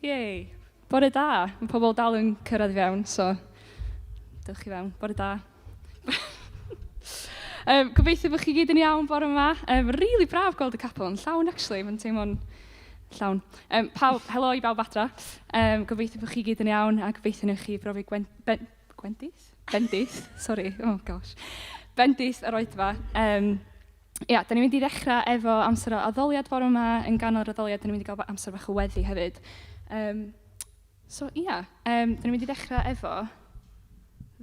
Yay. Bore da. Mae pobl dal yn cyrraedd i fewn, so dewch i fewn. Bore da. Gobeithio bod chi gyd yn iawn bore yma. Really braf gweld y capel yn llawn, actually. Mae'n teimlo'n llawn. Pawb, helo i bawb adra. Gobeithio bod chi gyd yn iawn a gobeithio newch chi brofi gwen, ben, gwendith? Bendith, sorry, oh gosh. Bendith yr oedfa. Ia, da ni'n mynd i ddechrau efo amser o addoliad bore yma. Yn ganol yr addoliad, da ni'n mynd i gael amser bach o weddi hefyd. So ia, da ni'n mynd i ddechrau efo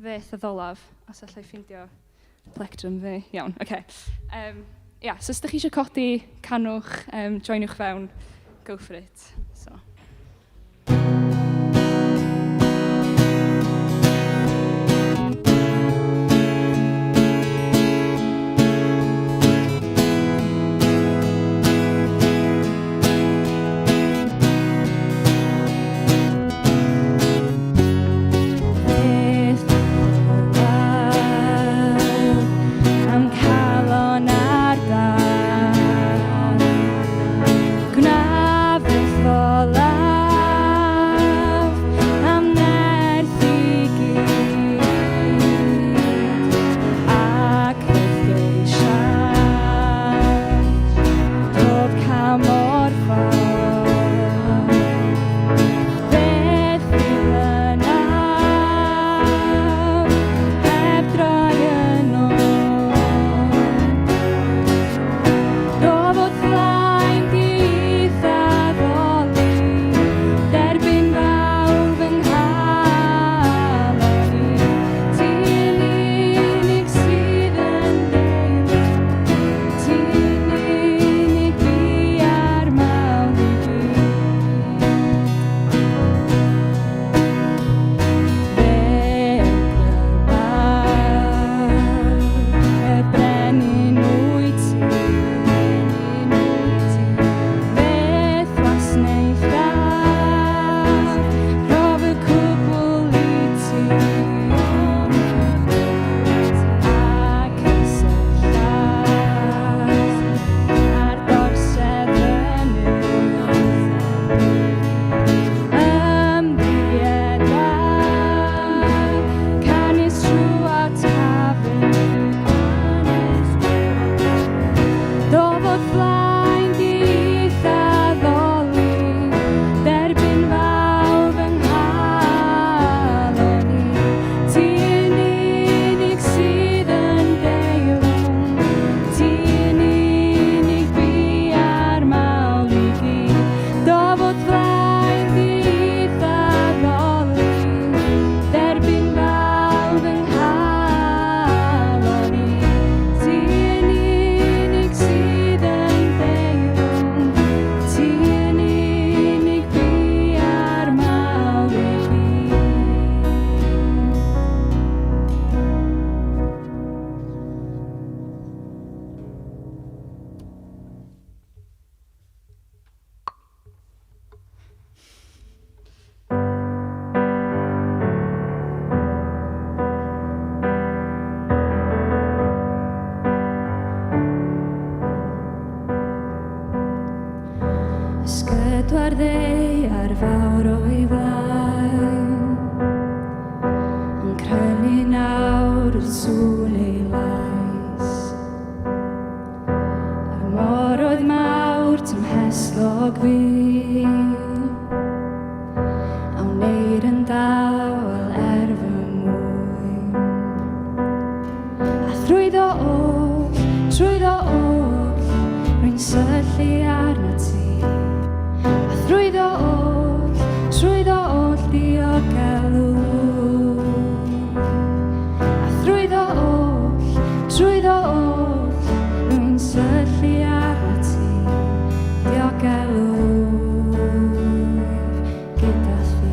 feth addolaf, os allai ffeindio plectrum fi. Iawn, oce. Okay. Ia, so os ydych chi eisiau codi, canwch, joinwch fewn, go for it. So. Ysgydwar ddaear fawr o'i flaen, yn crynu nawr wrth sŵn ei lais. A'r moroedd mawr tymhestlog fu, a wneir yn dawel er fy mwyn. A thrwyddo oll, trwyddo oll, rwy'n syllu arnat ti. A thrwyddo oll, trwyddo oll diogelw. A thrwyddo oll, trwyddo oll, rwy'n syllu arnat ti. Diogelw gyda thi.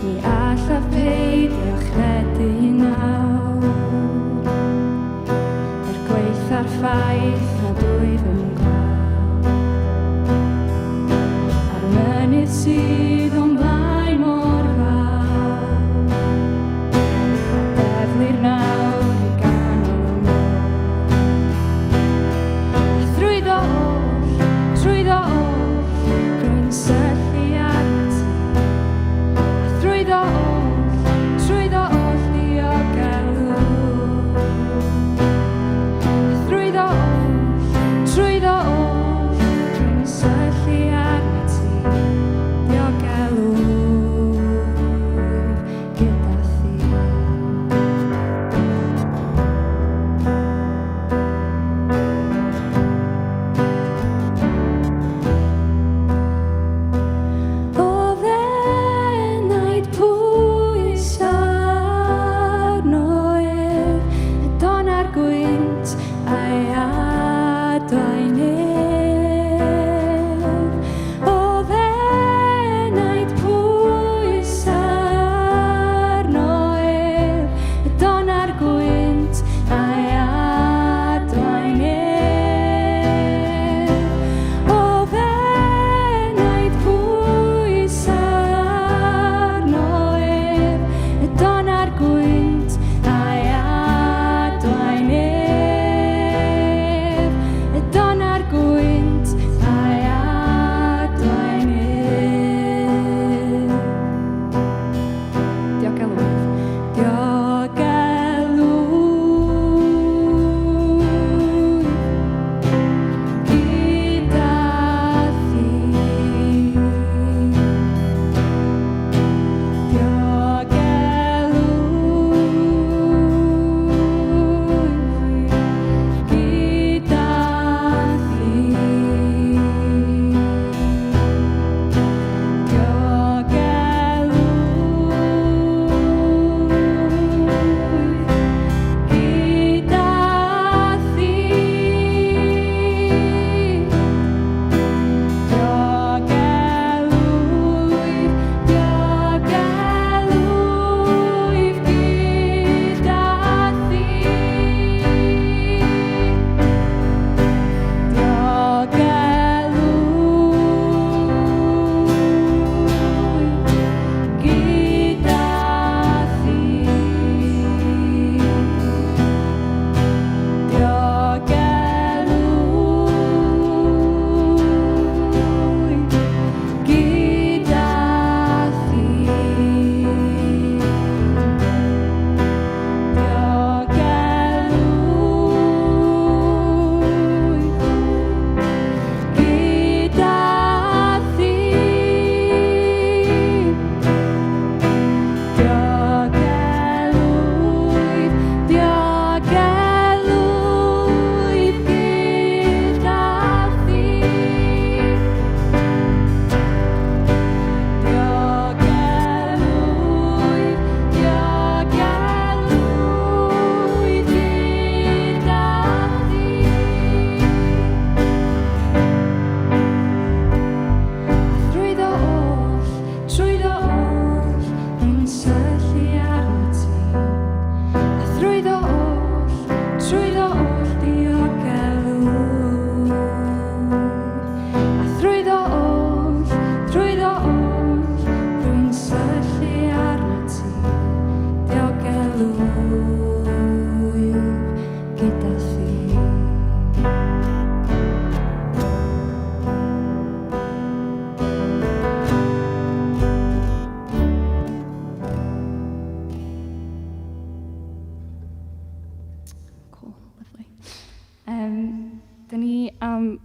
Ni allaf peidio chredu nawr, er gwaetha'r ffaith nad wyf yn gweld.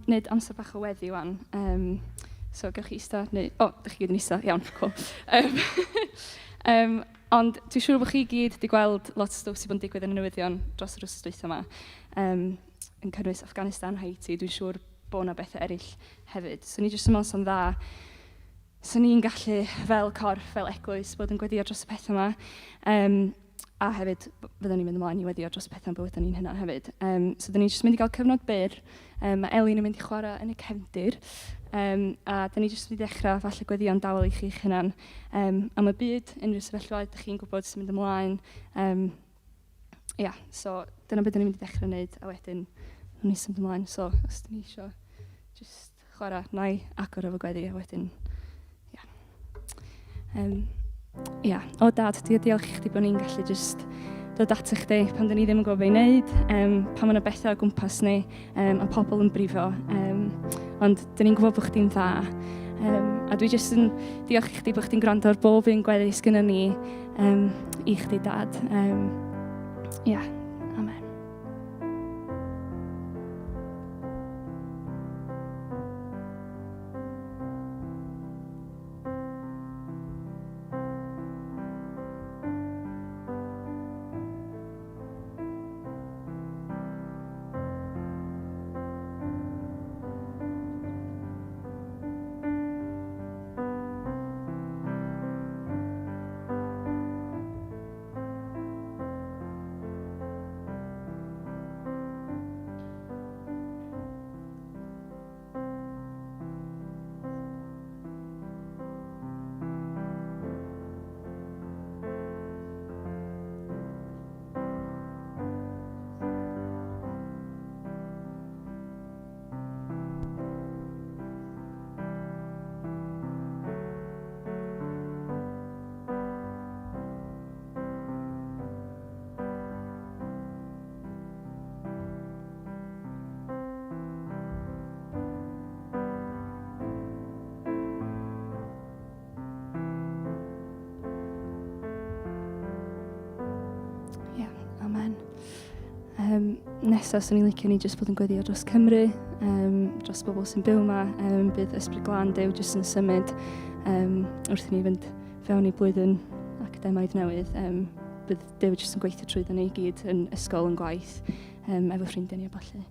wneud amser bach o weddi wan. Um, so, gewch chi ista, neu... O, oh, dych chi gyd yn ista, iawn, cool. Um, um, ond dwi'n siŵr bod chi gyd wedi gweld lot o stwff sydd bod yn digwydd yn y newyddion dros yr wythnos dwytha yma. Um, yn cynnwys Afghanistan, Haiti, dwi'n siŵr bod yna bethau eraill hefyd. So ni jyst yn meddwl sa'n dda So ni'n gallu, fel corff, fel eglwys, bod yn gweddio dros y pethau yma. Um, a hefyd, fyddwn ni'n mynd ymlaen i weddio dros y pethau yn bywydau ni'n hynna hefyd. Um, so, dyn ni'n jyst mynd i gael cyfnod byr. Um, mae Elin yn mynd i chwarae yn y cefndir. Um, a dyn ni jyst wedi dechrau falle gweddio'n dawel i chi'ch hunan um, am y byd, unrhyw sefyllfa ydych chi'n gwybod sy'n mynd ymlaen. Um, ia, so dyna beth dyn ni'n mynd i dechrau wneud, a wedyn nawn ni symud ymlaen. So, os dyn ni eisiau just chwarae, na i agor efo gweddi, a wedyn, ia. Um, ia, o dad, di diolch i chdi bod ni'n gallu just dod at chdi pan dyn ni ddim yn gwybod beth i wneud, um, pan mae yna bethau o gwmpas ni um, a pobl yn brifo. Um, ond dyn ni'n gwybod bod chdi'n dda. Um, a dwi jyst yn diolch i chdi bod chdi'n gwrando ar bob un gweddi sgynna ni um, i chdi dad. Um, ia, amen. Yeah, amen. Um, nesaf, swn i'n licio ni jyst bod yn gweddio dros Cymru, um, dros bobl sy'n byw yma. Um, bydd Ysbryd Glân Duw jyst yn symud um, wrth i ni fynd fewn i blwyddyn academaidd newydd. Um, bydd Duw jyst yn gweithio trwyddo ni i gyd yn ysgol, yn gwaith, um, efo ffrindiau ni a ballu.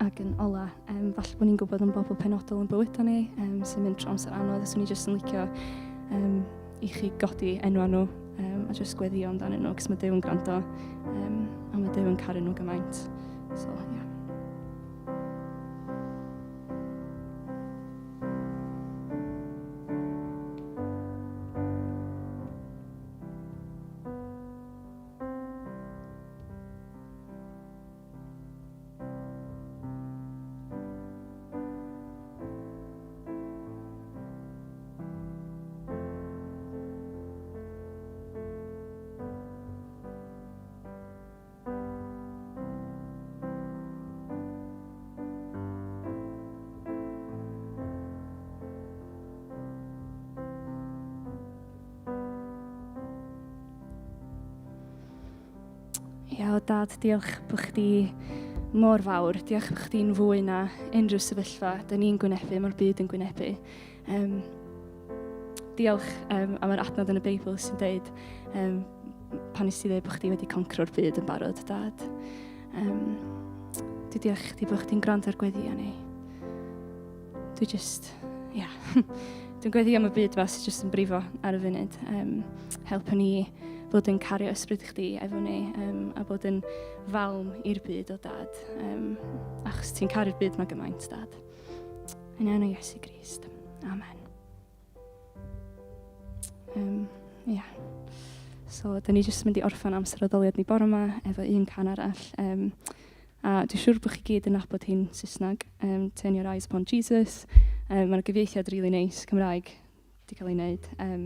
Ac yn ola, um, falle bod ni'n gwybod am bobl penodol yn bywydau ni um, sy'n mynd trwy amser anodd, a swn i jyst yn licio um, i chi godi enwa nhw um, a jyst gweddio amdanyn nhw, cos mae Duw yn gwrando um, a mae Duw yn caru nhw gymaint. So, yeah. Ia, o dad, diolch bod chdi mor fawr. Diolch bod chdi'n fwy na unrhyw sefyllfa dyn ni'n gwynebu, mae'r byd yn gwynebu. Um, diolch um, am yr adnod yn y Beibl sy'n dweud um, pan nes ti dweud bod chdi wedi concro'r byd yn barod, dad. Um, dwi diolch chdi bod chdi'n gwrando ar gweddi ni. Dwi just, ia, yeah. Dwi'n gweddi am y byd yma sydd jyst yn brifo ar y funud. Um, helpu ni fod yn cario ysbryd chdi efo ni um, a bod yn falm i'r byd o dad. Um, achos ti'n caru'r byd mae gymaint, dad. Yn enw Iesu Grist. Amen. Um, yeah. So, dyn ni jyst mynd i orffen amser addoliad ni bore yma efo un can arall. Um, a dwi'n siŵr bod chi gyd yn nabod hi'n Saesneg. Um, Turn Your Eyes Upon Jesus. Um, Mae'n gyfieithiad really neis Cymraeg di cael ei wneud. Um,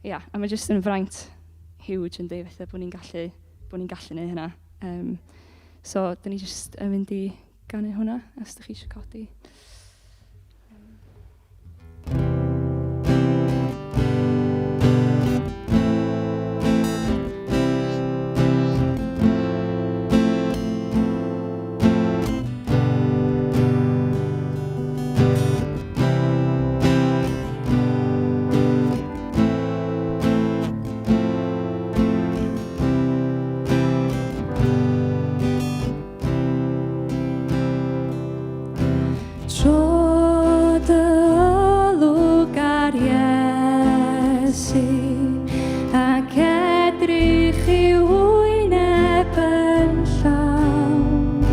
yeah, a mae jyst yn fraint huge yn dweud fatha bod ni'n gallu, bod ni'n gallu neud hynna. Um, so, dyn ni jyst yn mynd i ganu hwnna, os ydych chi eisiau codi. Tro dy olwg ar Iesu ac edrych i'w wyneb yn llawn,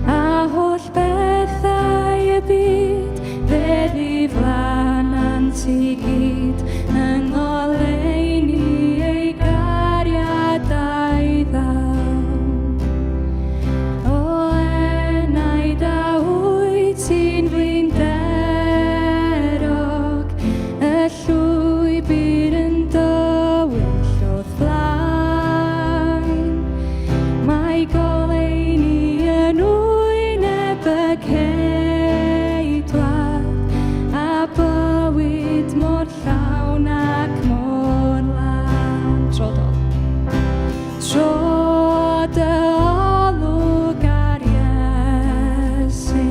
a holl bethau y byd fe ddiflanant i gyd yng ngoleuni ei gariad a'i ddawn. O enaid a wyt ti'n flinderog, y llwybr yn dywyll o'th flaen. Mae goleuni yn wyneb y ceidwad, a bywyd mor llawn ac mor lân. Tro dol. Tro dy olwg ar Iesu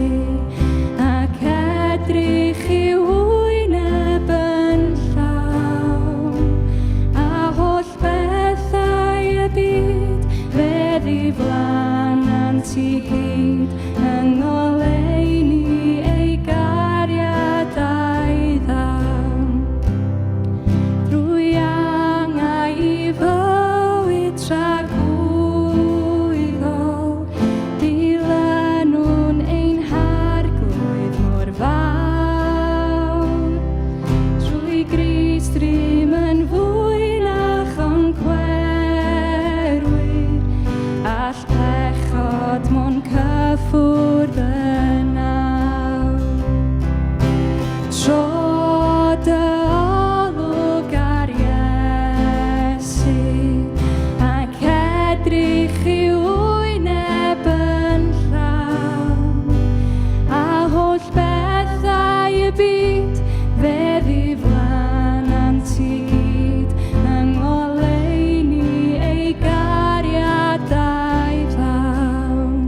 ac edrych i'w wyneb yn llawn, a holl bethau y byd fe ddiflanant i gyd yng ngoleuni ei gariad a'i ddawn. Drwy angau i fywyd tragwyddol, dilynwn ein Harglwydd mor fawr. Trwy Grist rym yn fwy na choncwerwyr, all pechod mo'n cyffwrdd yn awr. Tro dy olwg ar Iesu ac edrych i'w wyneb yn llawn, a holl bethau y byd fe ddiflanant i gyd yng ngoleuni ei gariad a'i ddawn.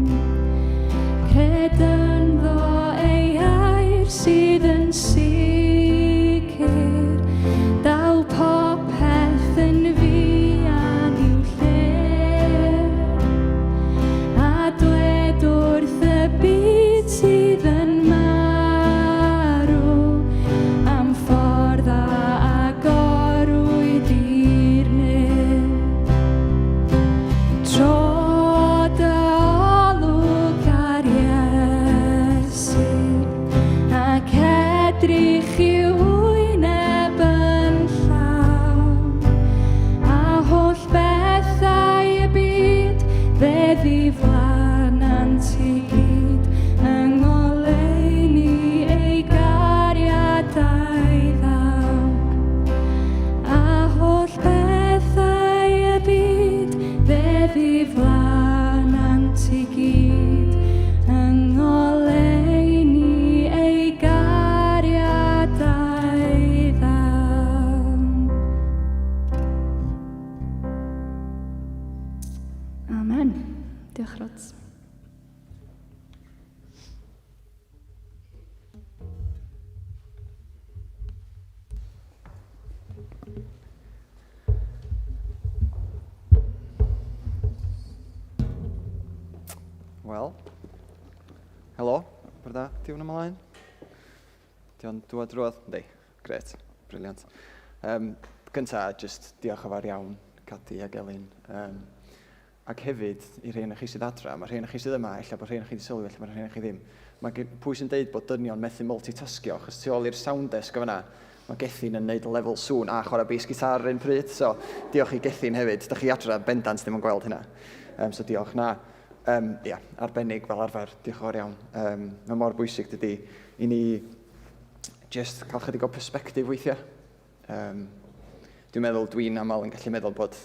Cred ynddo ei air sydd yn sicr, daw popeth yn fuan i'w lle. A dwed wrth y byd sydd yn marw am ffordd a agorwyd i'r nef. Tro dy olwg ar Iesu ac edrych i'w wyneb yn llawn, a holl bethau y byd fe ddiflanant i gyd yng ngoleuni ei gariad a'i ddawn. A holl bethau y byd fe ddiflanant i gyd yng ngoleuni ei gariad a'i ddawn. Amen. Diolch, Rods. Wel, helo, bore da, di hwn ymlaen? Di o'n dŵad drwodd? Yndi. Grêt, brilliant. Um, gynta, just diolch yn fawr iawn, Cadi ac Elin. Um, ac hefyd, i rhai chi sydd adra, mae rhai chi sydd yma, ella bod rhai chi wedi sylwi, ella bod rhai chi ddim. Mae pwy sy'n deud bod dynion methu multitasgio, achos tu ôl i'r sound desk o fyna, mae Gethin yn neud lefel sŵn a chwarae bass guitar ar un pryd, so diolch i Gethin hefyd. Da chi adra bendant ddim yn gweld hynna. Um, so diolch. Na, um, yeah, arbennig fel arfer, diolch yn fawr iawn. Um, mae mor bwysig dydy i ni just cael chydig o perspective weithiau. Um, dwi'n meddwl, dwi'n aml yn gallu meddwl bod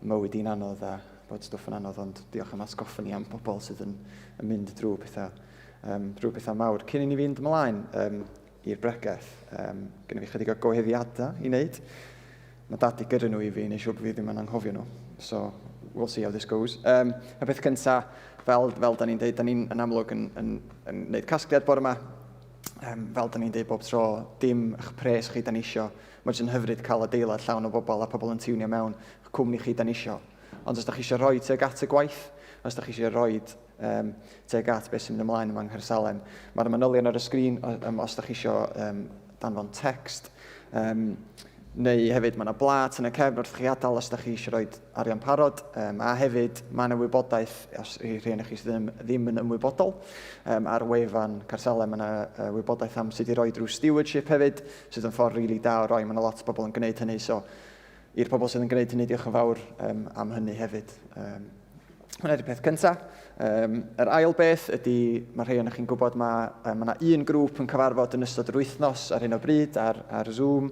mywyd i'n anodd a bod stwff yn anodd, ond diolch am atgoffa ni am bobl sydd yn, yn mynd drwy pethau, um, drwy pethau mawr. Cyn i ni fynd ymlaen um, i'r bregeth, um, gyda fi chydig o gyhoeddiadau i wneud. Mae dad i gyrru nhw i fi, neu siŵr bod fi ddim yn anghofio nhw. So, we'll see how this goes. Um, y peth cyntaf, fel, fel da ni'n deud, da ni'n yn amlwg yn, yn, yn gwneud casgliad bore yma. Um, fel da ni'n deud bob tro, dim eich pres chi da ni isio. Mae jyst yn hyfryd cael adeilad llawn o bobl a pobl yn tiwnio mewn. Cwmni chi da ni isio. Ond os da chi eisiau rhoi tuag at y gwaith, os da chi eisiau rhoi um, tuag at beth sy'n mynd ymlaen yma yng Nghaersalem, mae'r manylion ar y sgrin um, os da chi eisiau um, danfon text. Um, neu hefyd mae yna blat yn y cefn wrth chi adael os da chi eisiau rhoi arian parod. Um, a hefyd mae yna wybodaeth, os i rhai chi sydd ddim, ddim yn ymwybodol, um, ar wefan Caersalem mae yna uh, wybodaeth am sut i roi drwy stewardship hefyd, sydd yn ffordd rili really da o roi. Mae yna lot o bobl yn gwneud hynny, so i'r pobl sydd yn gwneud hynny, diolch yn fawr um, am hynny hefyd. Um, hwnna ydy'r peth cyntaf. Um, yr ail beth ydy, mae rhai ohonoch chi'n gwybod, mae, um, mae yna un grŵp yn cyfarfod yn ystod yr wythnos ar hyn o bryd ar, ar Zoom.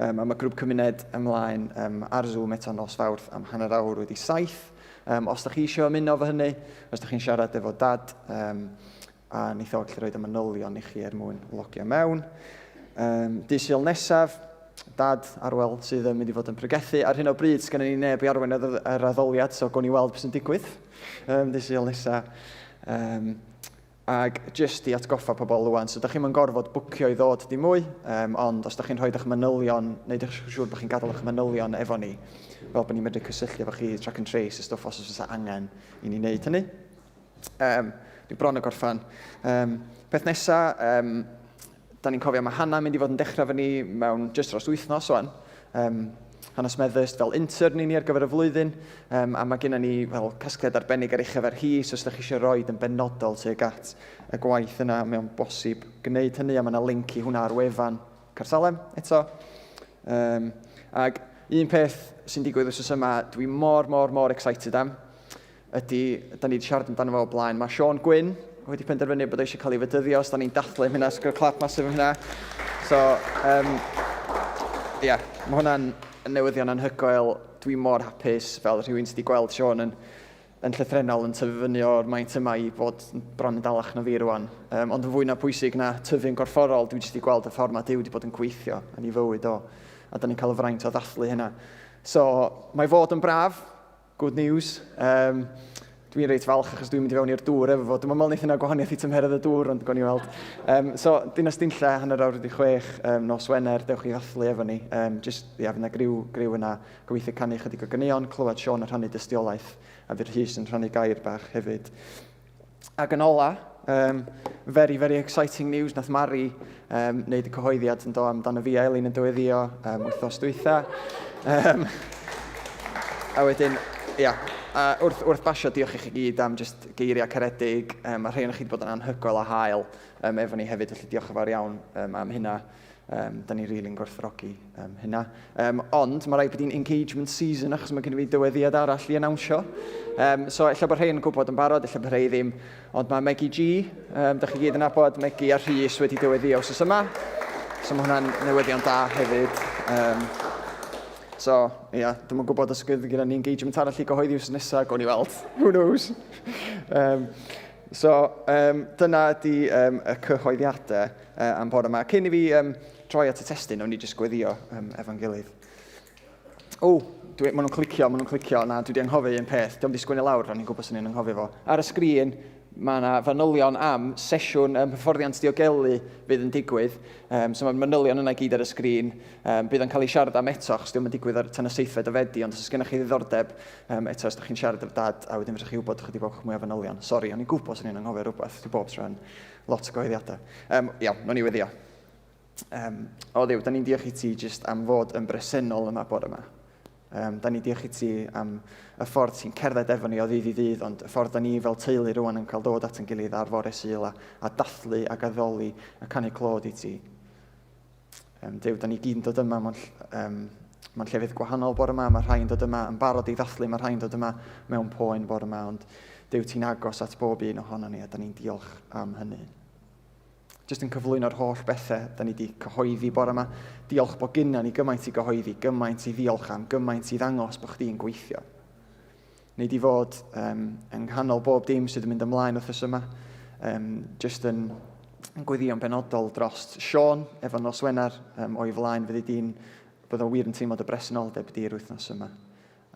Um, a mae grŵp cymuned ymlaen um, ar Zoom eto nos Fawrth am 7:30. Um, os da chi eisiau ymuno efo hynny, os da chi'n siarad efo dad, um, a wneith o gallu rhoi y manylion i chi er mwyn logio mewn. Um, Dydd Sul nesaf, Dad Arwel sydd yn mynd i fod yn pregethu. Ar hyn o bryd, sgennym ni neb i arwain yr addoliad, so gawn ni weld beth sy'n digwydd um, dydd Sul nesaf. Um, ag jyst i atgoffa pobl rwan, so da chi'n gorfod bwcio i ddod dim mwy, um, ond os da chi'n rhoi eich manylion, neu ydych chi'n siŵr bod chi'n gadael eich manylion efo ni, fel bod ni'n medru cysylltu efo chi, track and trace, y stwff os oes angen i ni wneud hynny. Um, dwi bron y gorffan. Um, peth nesa, um, da ni'n cofio mae Hannah mynd i fod yn dechrau fyny mewn jyst dros wythnos o'n. Um, Hannah Smethurst fel intern i ni ar gyfer y flwyddyn, um, a mae gennym ni fel casgliad arbennig ar ei chyfer hi, so os ydych chi eisiau rhoi yn benodol tuag at y gwaith yna, mae o'n bosib gwneud hynny, a mae yna link i hwnna ar wefan Caersalem eto. Um, ag un peth sy'n digwydd wythnos yma, dwi mor, mor, mor excited am, ydy, da ni wedi siarad amdano fo o blaen, mae Siôn Gwyn wedi penderfynu bod eisiau cael ei fedyddio, so da ni'n dathlu am hynna, so gyda clap masif am hynna. So, um, yeah, mae hwnna'n newyddion anhygoel. Dwi mor hapus fel rhywun sydd wedi gweld Siôn yn, yn llythrennol yn tyfu fyny o'r maint yma i fod bron yn dalach na fi rwan. Um, ond yn fwy na pwysig na tyfu'n gorfforol, dwi jyst wedi gweld y ffordd mae Duw wedi bod yn gweithio yn ei fywyd o. A da ni'n cael y fraint o ddathlu hynna. So, mae fod yn braf, Good news. Um, dwi'n reit falch achos dwi'n mynd i fewn i'r dŵr efo fo. Dwi'n meddwl wneith yna gwahaniaeth i tymheredd y dŵr, ond gwn i weld. Um, so, dinas Dinlle, 6:30, um, nos Wener, dewch i ddathlu efo ni. Um, just, ia, fydd yna griw, griw yna. Gobeithio canu chydig o ganeuon, clywed Siôn yn rhannu dystiolaeth, a fydd Rhys yn rhannu gair bach hefyd. Ac yn ola, um, very, very exciting news, nath Mari um, wneud y cyhoeddiad yn do amdano fi a Elin yn dyweddio um, wythnos dwytha. Um, a wedyn, ia, a wrth, wrth basio, diolch i chi gyd am just geiriau caredig. Um, mae rhai o'n chi wedi bod yn anhygoel a hael um, efo ni hefyd, felly diolch yn fawr iawn um, am hynna. Um, da ni rili'n really gwerthfawrogi um, hynna. Um, ond mae rhaid bod hi'n engagement season achos mae gen i fi dyweddiad arall i annawnsio. Um, so ella bod rhai yn gwybod yn barod, ella bod rhai ddim. Ond mae Megi G, um, da chi gyd yn nabod, Megi a Rhys wedi dyweddio wsos yma. So mae hwnna'n newyddion da hefyd. Um, so, ia, yeah, dwi'm yn gwybod os gyda ni engagement arall i gyhoeddi wsos nesaf, gawn ni weld. Who knows? Um, so, um, dyna ydy um, y cyhoeddiadau uh, am bore yma. Cyn i fi um, troi at y testun, o'n i jyst gweddio um, efo'n gilydd. O, dwi, maen nhw'n clicio, maen nhw'n clicio. Na, dwi wedi anghofio un peth. Diolch wedi sgwennu lawr, o'n i'n gwybod sy'n ni'n anghofio fo. Ar y sgrin, mae yna fanylion am sesiwn um, hyfforddiant diogelu fydd yn digwydd. Um, so mae'r manylion yna i gyd ar y sgrin. Um, bydd yn cael ei siarad am eto, achos diolch yn digwydd ar tan y 7 o Fedi, ond os oes gennych chi ddiddordeb, um, eto, os ydych chi'n siarad efo dad, a wedyn fedrwch chi wybod chydig bach mwy o fanylion. Sori, o'n i'n gwybod sy'n ni'n anghofio rhywbeth, dwi bob tro'n lot o gyhoeddiadau. Um, iawn, nawn ni weddio. Um, o Dduw, da ni'n diolch i ti jyst am fod yn bresennol yma bore yma. Um, da ni'n diolch i ti am y ffordd ti'n cerdded efo ni o ddydd i ddydd, ond y ffordd da ni fel teulu rwan yn cael dod at yn gilydd ar fore Sul a, a dathlu ac addoli a canu clod i ti. Um, Duw, da ni gyd yn dod yma mewn, um, mewn llefydd gwahanol bore yma, mae rhai yn dod yma yn barod i ddathlu, mae rhai yn dod yma mewn poen bore yma, ond Duw, ti'n agos at bob un ohono ni a da ni'n diolch am hynny. Jyst yn cyflwyno'r holl bethau da ni wedi cyhoeddi bore yma. Diolch bod gynna ni gymaint i gyhoeddi, gymaint i ddiolch am, gymaint i ddangos bod chdi'n gweithio. Nei di fod um, yng nghanol bob dim sydd yn mynd ymlaen wythnos yma, um, jyst yn, yn gweddïo'n benodol dros Sean efo nos Wener um, o'i flaen, fyddi di'n, bydd o wir yn teimlo dy bresenoldeb di'r wythnos yma.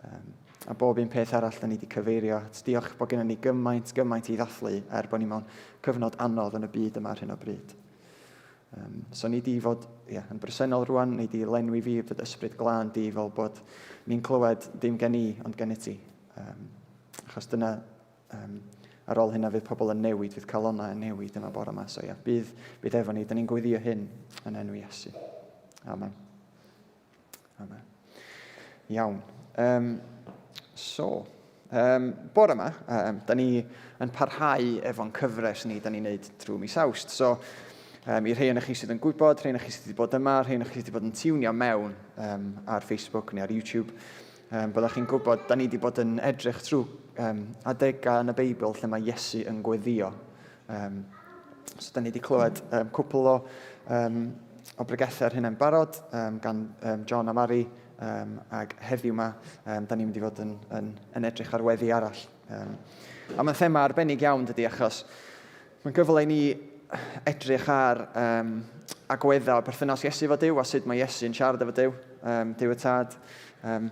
Um, a bob un peth arall da ni wedi cyfeirio at. Diolch bod gennym ni gymaint, gymaint i ddathlu er bod ni mewn cyfnod anodd yn y byd yma ar hyn o bryd. Um, so ni di fod yeah, yn bresennol rwan, ni di lenwi fi fod ysbryd glân di fel bod ni'n clywed dim gen i, ond gen i ti. Um, achos dyna, um, ar ôl hynna fydd pobl yn newid, fydd calonnau yn newid yma bore yma. So ia, yeah, bydd, bydd efo ni, da ni'n gweddio hyn yn enw Iesu. Amen. Amen. Iawn. Um, so, um, bore yma, um, da ni yn parhau efo'n cyfres ni, da ni'n neud trwy mis Awst. So, um, i rhai o'n chi sydd yn gwybod, rhai o'n chi sydd wedi bod yma, rhai o'n chi sydd wedi bod yn tiwnio mewn um, ar Facebook neu ar YouTube, um, byddwch chi'n gwybod, da ni wedi bod yn edrych trwy um, adegau yn y Beibl lle mae Iesu yn gweddio. Um, so, da ni wedi clywed um, cwpl o, um, o bregethau ar hynny'n barod um, gan um, John a Mary, um, ac heddiw yma, um, da ni'n mynd i fod yn, yn, yn edrych ar weddi arall. Um, a mae'n thema arbennig iawn dydy, achos mae'n gyfle i ni edrych ar um, agweddau o perthynas Iesu efo Duw a sut mae Iesu yn siarad efo Duw, um, Duw y Tad. Um,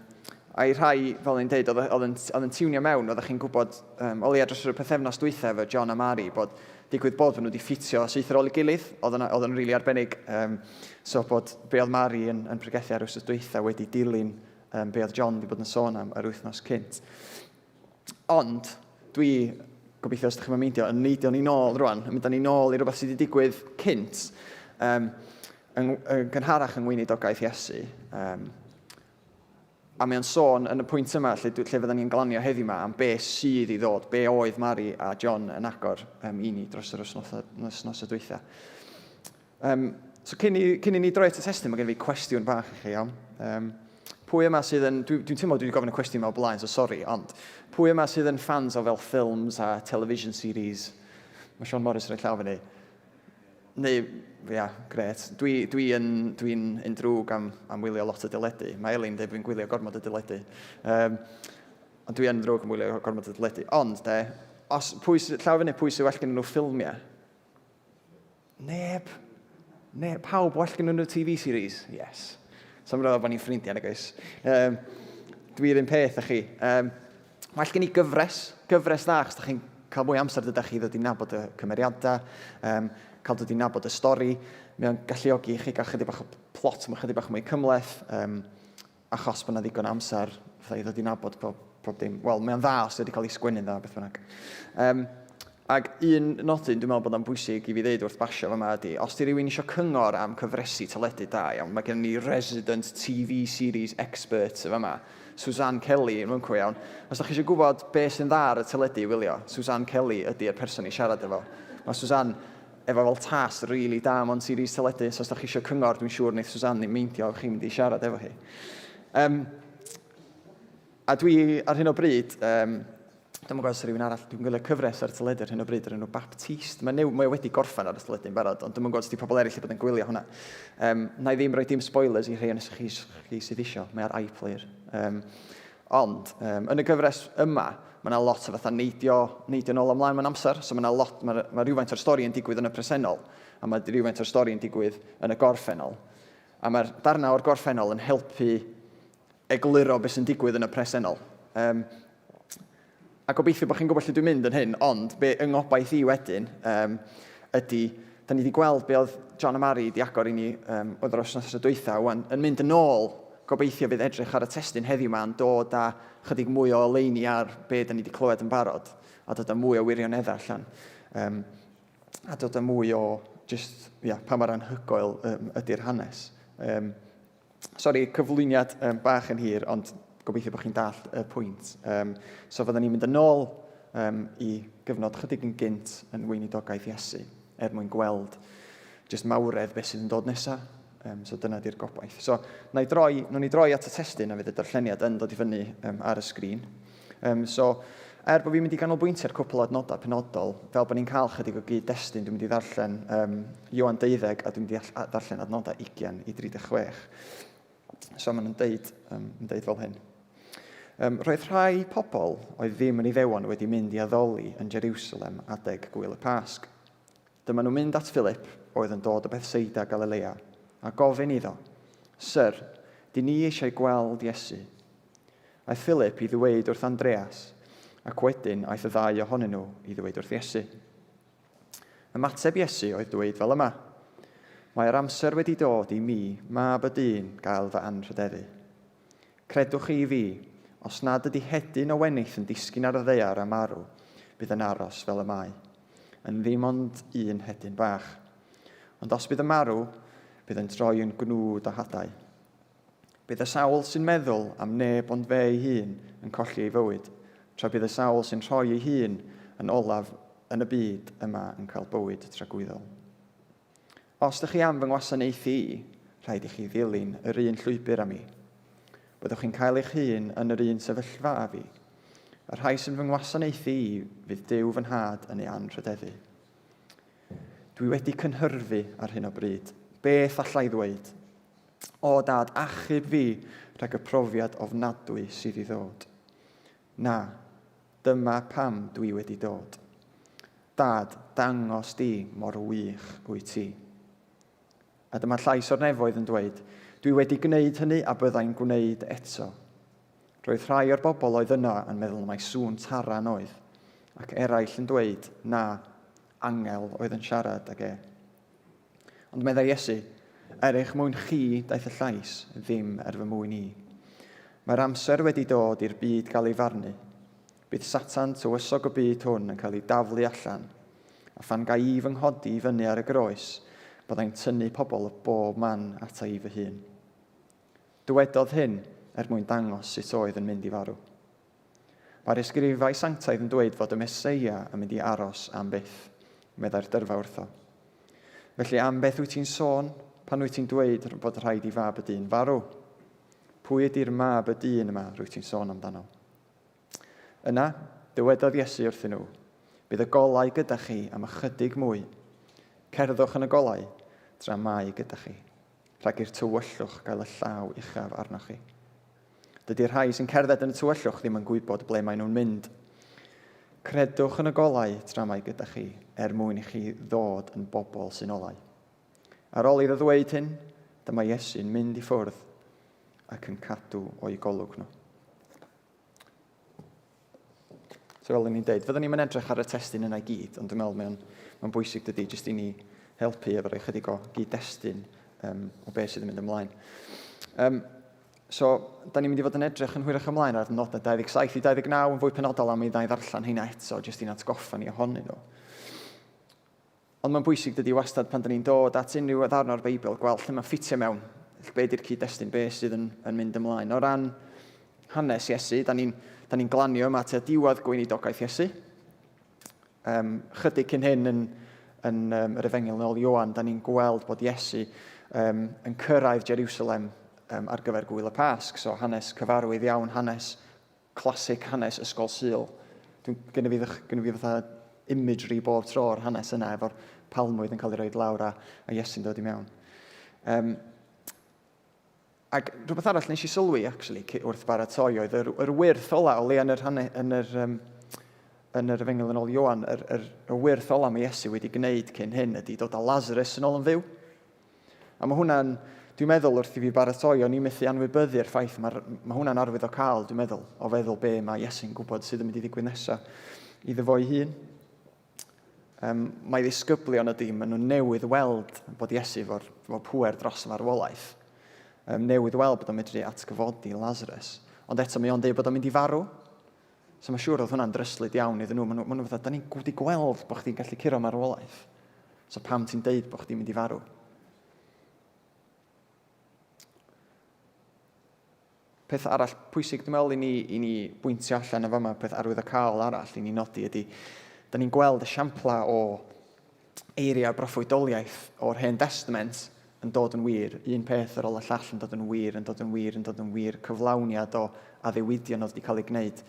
a i rhai, fel ni'n dweud, oedd, oedd, yn, oedd yn tiwnio mewn, oeddech chi'n gwybod, um, o leia dros y pythefnos dwytha efo John a Mary, bod digwydd bod nhw wedi ffitio syth ar ôl ei gilydd, oedd yn, oedd yn rili really arbennig. Um, so bod be oedd Mary yn, yn pregethu ar wythnos dwytha wedi dilyn um, be oedd John wedi bod yn sôn am yr wythnos cynt. Ond, dwi, gobeithio os ydych chi'n meindio, yn neidio ni nôl rwan, yn mynd â ni nôl i rhywbeth sydd wedi digwydd cynt, um, yn, yn gynharach yng ngweinidogaeth Iesu. Um, a mae o'n sôn yn y pwynt yma, lle, lle fydden ni'n glanio heddiw yma, am be sydd i ddod, be oedd Mari a John yn agor um, i ni dros yr wythnos y dwytha. Um, so cyn i, cyn i ni droi at y testun, mae gen i fi cwestiwn bach i chi, iawn. Um, pwy yma sydd yn... Dwi'n dwi teimlo dwi wedi gofyn y cwestiwn yma o blaen, so sori, ond pwy yma sydd yn fans o fel films a television series? Mae Sean Morris yn rhoi llaw fyny. Neu, ia, gret. Dwi, dwi yn, dwi'n un drwg am, am wylio lot o deledu. Mae Elin dweud fi'n gwylio gormod o deledu. Um, ond dwi yn ddrwg am wylio gormod o deledu. Ond, de, os, pwy, llaw fyny pwy sy'n well gen nhw ffilmiau? Neb. Neb. Pawb well gen nhw TV series? Yes. So mae'n rhaid bod ni'n ffrindiau, nag oes? Um, Dwi'n un peth â chi. Um, well gen i gyfres, gyfres dda, achos da chi'n cael mwy amser dydych chi ddod i nabod y cymeriadau, um, cael dod i nabod y stori. Mae o'n galluogi i chi gael chydig bach o plot, mae chydig bach mwy cymhleth. Um, achos bod 'na ddigon o amser fatha i ddod i nabod pob, pob dim. Wel, mae o'n dda os wedi cael ei sgwennu'n dda, beth bynnag. Um, ac un nodyn dwi'n meddwl bod o'n bwysig i fi ddeud wrth basio fyma ydy, os di rhywun eisiau cyngor am cyfresi teledu da iawn, mae gen ni resident TV series expert yma, yma, Suzanne Kelly yn fyncw iawn. Os da chi eisiau gwybod beth sy'n dda ar y teledu i wylio, Suzanne Kelly ydy'r person i siarad efo. Mae Suzanne efo fel taste rili da mewn series teledu, so os da chi eisiau cyngor, dwi'n siŵr wneith Suzanne ddim meindio chi'n mynd i siarad efo hi. Um, a dwi ar hyn o bryd, um, dwi'n gwybod os rhywun arall, dwi'n gwylio cyfres ar teledu ar hyn o bryd o'r enw Baptiste. Mae, new, mae wedi gorffen ar y teledu yn barod, ond dwi'n gwybod os di pobl eraill wedi bod yn gwylio hwnna. Um, na i ddim rhoi dim spoilers i rhai o'n chi, chi sydd isio, mae ar iPlayer. Um, Ond, um, yn y gyfres yma, mae yna lot o fatha neidio, neidio nôl ymlaen mewn amser. So mae yna lot, mae, mae rhywfaint o'r stori yn digwydd yn y presennol, a mae rhywfaint o'r stori yn digwydd yn y gorffennol. A mae'r darnau o'r gorffennol yn helpu egluro beth sy'n digwydd yn y presennol. Um, a gobeithio bod chi'n gwybod lle dwi'n mynd yn hyn, ond be yng ngobaith i wedyn um, ydy, da ni wedi gweld be oedd John a Mary wedi agor i ni um, oedd yr wythnos dwytha, wan, yn mynd yn ôl, gobeithio fydd edrych ar y testun heddiw yma yn dod â chydig mwy o oleuni ar be da ni wedi clywed yn barod, a dod â mwy o wirioneddau allan. Um, a dod â mwy o Just, ia, yeah, pa mor anhygoel um, ydy'r hanes. Um, sori, cyflwyniad um, bach yn hir, ond gobeithio bod chi'n dall y pwynt. Um, so fydden ni'n mynd yn ôl um, i gyfnod chydig yn gynt yn weinidogaeth Iesu, er mwyn gweld jyst mawredd beth sydd yn dod nesaf. Um, so dyna di'r gobaith. So, na i droi, nawn ni droi at y testun a fydd y darlleniad yn dod i fyny um, ar y sgrin. Um, so, er bod fi'n mynd i ganolbwyntio ar cwpl o adnodau penodol, fel bod ni'n cael chydig o gyd-destun, dwi'n mynd i ddarllen um, Ioan 12 a dwi'n mynd i ddarllen adnodau 20 i 36. So maen nhw'n deud, um, yn deud fel hyn. Um, roedd rhai pobl oedd ddim yn Iddewon wedi mynd i addoli yn Jerusalem adeg gwyl y Pasg. Dyma nhw'n mynd at Philip, oedd yn dod o Bethsaida, Galilea, a gofyn iddo, Syr, dyn ni eisiau gweld Iesu. Aeth Philip i ddweud wrth Andreas, ac wedyn aeth y ddau ohonyn nhw i ddweud wrth Iesu. Ymateb Iesu oedd dweud fel yma, Mae'r amser wedi dod i mi, mab y dyn, gael fy anrhydeddu. Credwch chi fi, os nad ydy hedyn o wenith yn disgyn ar y ddaear a marw, bydd yn aros fel y mae. Yn ddim ond un hedyn bach. Ond os bydd yn marw, bydd yn troi yn gnwd o hadau. Bydd y sawl sy'n meddwl am neb ond fe ei hun yn colli ei fywyd, tra bydd y sawl sy'n rhoi ei hun yn olaf yn y byd yma yn cael bywyd tragwyddol. Os ydych chi am fy ngwasanaethu i, rhaid i chi ddilyn yr un llwybr â mi. Byddwch chi'n cael eich hun yn yr un sefyllfa â fi. Y rhai sy'n fy ngwasanaethu i fydd Duw fy nhad yn ei anrhydeddu. Dwi wedi cynhyrfu ar hyn o bryd. Beth allai ddweud? O dad, achub fi rhag y profiad ofnadwy sydd i ddod. Na, dyma pam dwi wedi dod. Dad, dangos di mor wych wyt ti. A dyma llais o'r nefoedd yn dweud, Dwi wedi gwneud hynny a byddai'n gwneud eto. Roedd rhai o'r bobl oedd yno yn meddwl mai sŵn taran oedd, ac eraill yn dweud, Na, angel oedd yn siarad ag e. Ond meddai Iesu, Er eich mwyn chi daeth y llais, ddim er fy mwyn i. Mae'r amser wedi dod i'r byd gael ei farnu. Bydd Satan, tywysog y byd hwn, yn cael ei daflu allan. A phan ga i fy nghodi i fyny ar y groes, byddai'n tynnu pobl o bob man ata i fy hun. Dywedodd hyn er mwyn dangos sut oedd yn mynd i farw. Mae'r ysgrifau sanctaidd yn dweud fod y Meseia yn mynd i aros am byth, meddai'r dyrfa wrtho. Felly am beth wyt ti'n sôn pan wyt ti'n dweud bod rhaid i fab y dyn farw? Pwy ydy'r mab y dyn yma rwyt ti'n sôn amdano? Yna, dywedodd Iesu wrthyn nhw, Bydd y golau gyda chi am ychydig mwy. Cerddwch yn y golau, tra mae gyda chi, rhag i'r tywyllwch gael y llaw uchaf arnoch chi. Dydy'r rhai sy'n cerdded yn y tywyllwch ddim yn gwybod ble maen nhw'n mynd. Credwch yn y golau tra mae gyda chi, er mwyn i chi ddod yn bobl sy'n olau. Ar ôl iddo ddweud hyn, dyma Iesu'n mynd i ffwrdd ac yn cadw o'i golwg nhw. So fel o'n i'n deud, fyddwn ni'n edrych ar y testun yna i gyd, ond dwi'n meddwl mae'n mae bwysig dydy jyst i ni helpu efo rhoi chydig o gyd-destun um, o beth sydd yn mynd ymlaen. Um, so, da ni'n mynd i fod yn edrych yn hwyrach ymlaen ar nodau 27 i 29 yn fwy penodol am i ddau ddarllen heina eto, jyst i'n atgoffa ni ohonyn nhw. Ond mae'n bwysig dydy wastad pan dyn ni'n dod at unrhyw ddarn o'r Beibl, gweld lle mae'n ffitio mewn, be di'r cyd-destun, be sydd yn, yn mynd ymlaen. O ran hanes Iesu, da ni'n ni glanio yma tua diwedd gweinidogaeth Iesu. Um, chydig cyn hyn yn, yn um, yr Efengyl yn ôl Ioan, da ni'n gweld bod Iesu um, yn cyrraedd Jerusalem um, ar gyfer gwyl y Pasg. So hanes cyfarwydd iawn, hanes Classic hanes Ysgol Sul. Dwi'n, gynna fi, gynna fi fatha imagery bob tro o'r hanes yna efo'r palmwydd yn cael ei roed lawr a, a Iesu'n dod i mewn. Um, ac rhywbeth arall nes i sylwi, actually, wrth baratoi, oedd yr, yr wyrth ola, o leia yn yr, hane, yn yr, um, yn yr efengyl yn ôl Ioan, yr, yr, y wyrth ola mae Iesu wedi gwneud cyn hyn ydy dod â Lazarus yn ôl yn fyw. A mae hwnna'n, dwi'n meddwl wrth i fi baratoi, o'n i'n methu anwybyddu'r ffaith, mae, mae hwnna'n arwydd o cael, dwi'n meddwl, o feddwl be mae Iesu'n gwybod sydd yn mynd i ddigwydd nesaf iddo fo'i hun. Um, mae ddisgyblion ydy, maen nhw newydd weld bod Iesu efo'r efo pŵer dros y farwolaeth. Um, newydd weld bod o'n medru atgyfodi Lazarus. Ond eto mae o'n dweud bod o'n mynd i farw. So mae'n siŵr oedd hwnna'n dryslyd iawn iddyn nhw. Maen nhw, maen nhw fatha, da ni'n wedi gweld bod chdi'n gallu curo marwolaeth. So pam ti'n deud bod chdi'n mynd i farw? Peth arall pwysig dwi'n meddwl i ni, i ni bwyntio allan yn fama, peth arwyddocaol arall i ni nodi ydy, da ni'n gweld esiamplau o eiriau broffwydoliaeth o'r Hen Testament yn dod yn wir, un peth ar ôl y llall yn dod yn wir, yn dod yn wir, yn dod yn wir, cyflawniad o addewidion oedd wedi cael ei gwneud,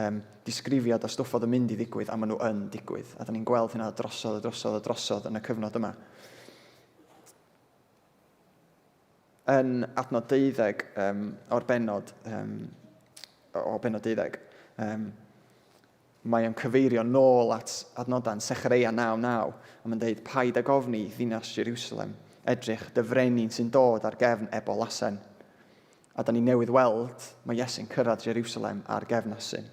um, disgrifiad o stwff oedd yn mynd i ddigwydd, a maen nhw yn digwydd. A da ni'n gweld hynna drosodd a drosodd a drosodd yn y cyfnod yma. Yn adnod deuddeg um, o'r bennod, um, o bennod deuddeg, um, mae o'n cyfeirio nôl at adnodau yn Sechareia 9.9, a mae'n dweud, paid ag ofni ddinas Jerusalem, edrych, dy frenin sy'n dod ar gefn ebol asen. A da ni newydd weld, mae Iesu'n cyrraedd Jerusalem ar gefn asyn.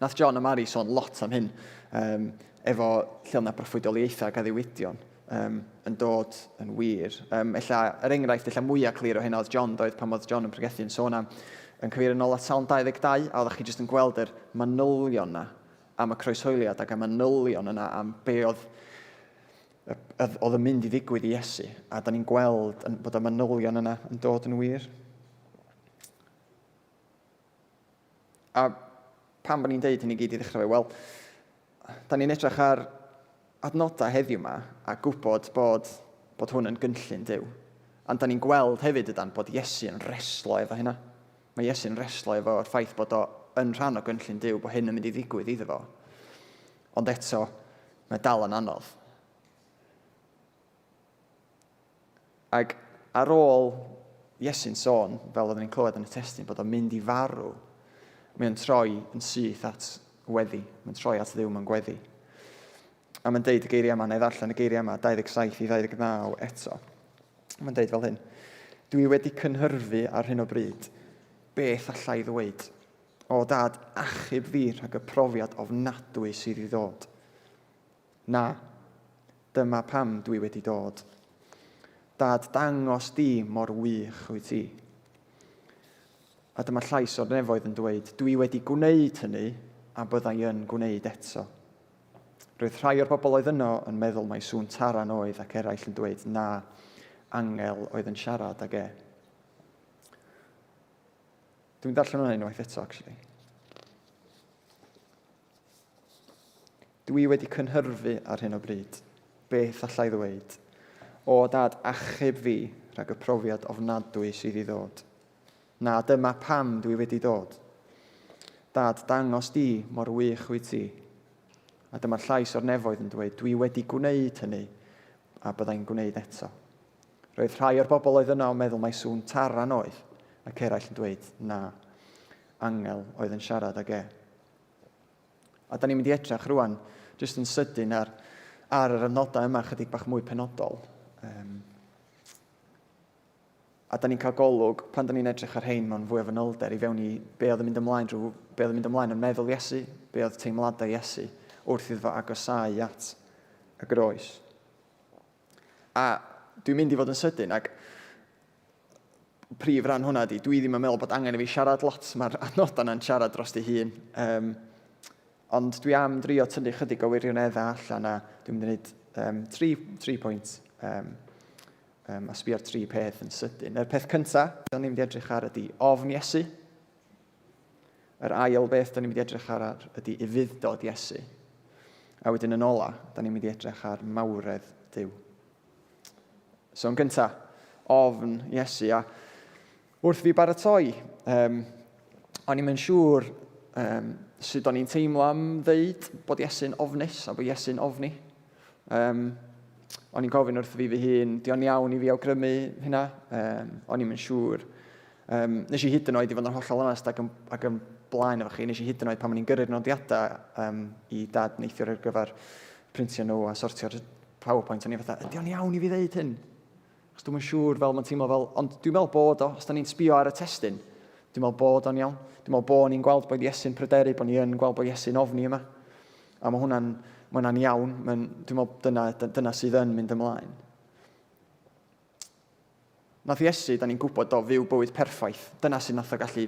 Nath John a Mary sôn lot am hyn, um, efo lle oedd 'na broffwydoliaethau ac addewidion um, yn dod yn wir. Um, ella, yr enghraifft ella mwyaf clir o hyn oedd John doedd pan oedd John yn pregethu yn sôn am yn cyfeirio nôl at Salm 22, a oeddech chi jyst yn gweld yr manylion na am y croeshoeliad ac y manylion yna am be oedd oedd yn mynd i ddigwydd i Iesu. A da ni'n gweld bod y manylion yna yn dod yn wir. A pam bod ni'n deud hyn i gyd i ddechrau fe? Wel, da ni'n edrych ar adnodau heddiw yma a gwybod bod, bod hwn yn gynllun Duw. Ond da ni'n gweld hefyd ydan bod Iesu yn reslo efo hynna. Mae Iesu'n reslo efo'r ffaith bod o yn rhan o gynllun Duw, bod hyn yn mynd i ddigwydd iddo fo. Ond eto, mae dal yn anodd. Ac ar ôl Iesu'n sôn, fel oedden ni'n clywed yn y testun, bod o'n mynd i farw, mae o'n troi yn syth at weddi. Mae'n troi at Dduw mewn gweddi. A mae'n deud y geiriau yma, neu ddarllen y geiriau yma, 27 i 29 eto. Mae'n deud fel hyn, Dwi wedi cynhyrfu ar hyn o bryd. Beth allai ddweud? O dad, achub fi rhag y profiad ofnadwy sydd i ddod. Na, dyma pam dwi wedi dod. Dad, dangos di mor wych wyt ti. A dyma llais o'r nefoedd yn dweud, dwi wedi gwneud hynny a byddai yn gwneud eto. Roedd rhai o'r bobl oedd yno yn meddwl mai sŵn taran oedd ac eraill yn dweud na, angel oedd yn siarad ag e. Dwi'n darllen hwnna unwaith eto, actually. Dwi wedi cynhyrfu ar hyn o bryd. Beth allai ddweud? O, Dad, achub fi rhag y profiad ofnadwy sydd i ddod. Na, dyma pam dwi wedi dod. Dad, dangos di mor wych wyt ti. A dyma'r llais o'r nefoedd yn dweud, dwi wedi gwneud hynny, a byddai'n gwneud eto. Roedd rhai o'r bobl oedd yno yn meddwl mai sŵn taran oedd, ac eraill yn dweud, na, angel oedd yn siarad ag e. A da ni'n mynd i edrych rwan, jyst yn sydyn ar, ar yr adnodau yma chydig bach mwy penodol. Um, a da ni'n cael golwg, pan da ni'n edrych ar hein mewn fwy o fanylder, i fewn i be oedd yn mynd ymlaen drwy, be oedd yn mynd ymlaen yn meddwl Iesu, be oedd teimladau Iesu wrth iddo fo agosáu at y groes. A dwi'n mynd i fod yn sydyn, ac prif ran hwnna ydy, dwi ddim yn meddwl bod angen i fi siarad lot, mae'r adnodau yna'n siarad dros ei hun. Um, ond dwi am drio tynnu chydig o wirioneddau allan a dwi'n mynd i wneud um, tri, tri pwynt um, um, a sbio'r tri peth yn sydyn. Y peth cyntaf, da ni'n mynd i edrych ar ydy ofn Iesu. Yr ail beth da ni'n mynd i edrych ar ydy ufudd-dod Iesu. A wedyn yn ola, da ni'n mynd i edrych ar mawredd Duw. So yn gyntaf, ofn Iesu. A wrth fi baratoi, um, o'n i'n siŵr um, sut o'n i'n teimlo am ddeud bod Iesu'n ofnus a bod Iesu'n ofni. Um, o'n i'n gofyn wrth fi fy hun, di o'n iawn i fi awgrymu hynna? Um, o'n i'n siŵr. Um, nes i hyd yn oed i fod yn hollol onest ac yn, ac yn blaen efo chi, nes i hyd yn oed pan o'n i'n gyrru'r nodiadau um, i dad neithiwr ar gyfer printio nhw a sortio'r PowerPoint, o'n i fatha, ydy o'n iawn i fi ddeud hyn? Chos dwi'n siŵr fel mae'n teimlo fel, ond dwi'n meddwl bod o, os da ni'n sbio ar y testun, dwi'n meddwl bod o'n iawn. Dwi'n meddwl bod ni'n gweld bod Iesu'n pryderu, bod ni yn gweld bod Iesu'n ofni yma. A mae hwnna'n mae hwnna'n iawn, mae'n, dwi'n meddwl dyna, dyna sydd yn mynd ymlaen. Nath Iesu, da ni'n gwybod do, fyw bywyd perffaith. Dyna sydd nath o gallu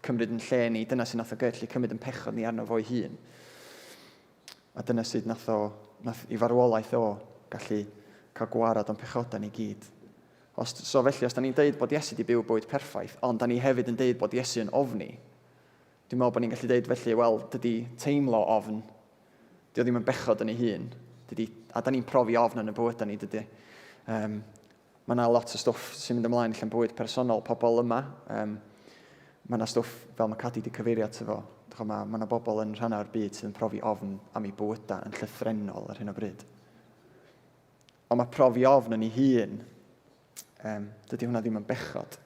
cymryd yn lle ni, dyna sydd nath o gallu cymryd yn pechod ni arno fo'i hun. A dyna sydd nath o, nath i farwolaeth o. gallu cael gwarad o'n pechodau ni gyd. Os, so felly, os da ni'n deud bod Iesu wedi byw bywyd perffaith, ond da ni hefyd yn deud bod Iesu yn ofni, dwi'n meddwl bod ni'n gallu deud felly, wel, dydy teimlo ofn, dy o ddim yn bechod yn ei hun. Dydy, a da ni'n profi ofn yn y bywydau ni, dydy. Um, mae yna lot o stwff sy'n mynd ymlaen allan bywyd personol pobl yma. Um, mae yna stwff, fel mae Cadi wedi cyfeirio ato fo, mae, mae yna bobl yn rhannau o'r byd sydd yn profi ofn am eu bywydau yn llythrennol ar hyn o bryd. Ond mae profi ofn yn ei hun, um, dydy hwnna ddim yn bechod.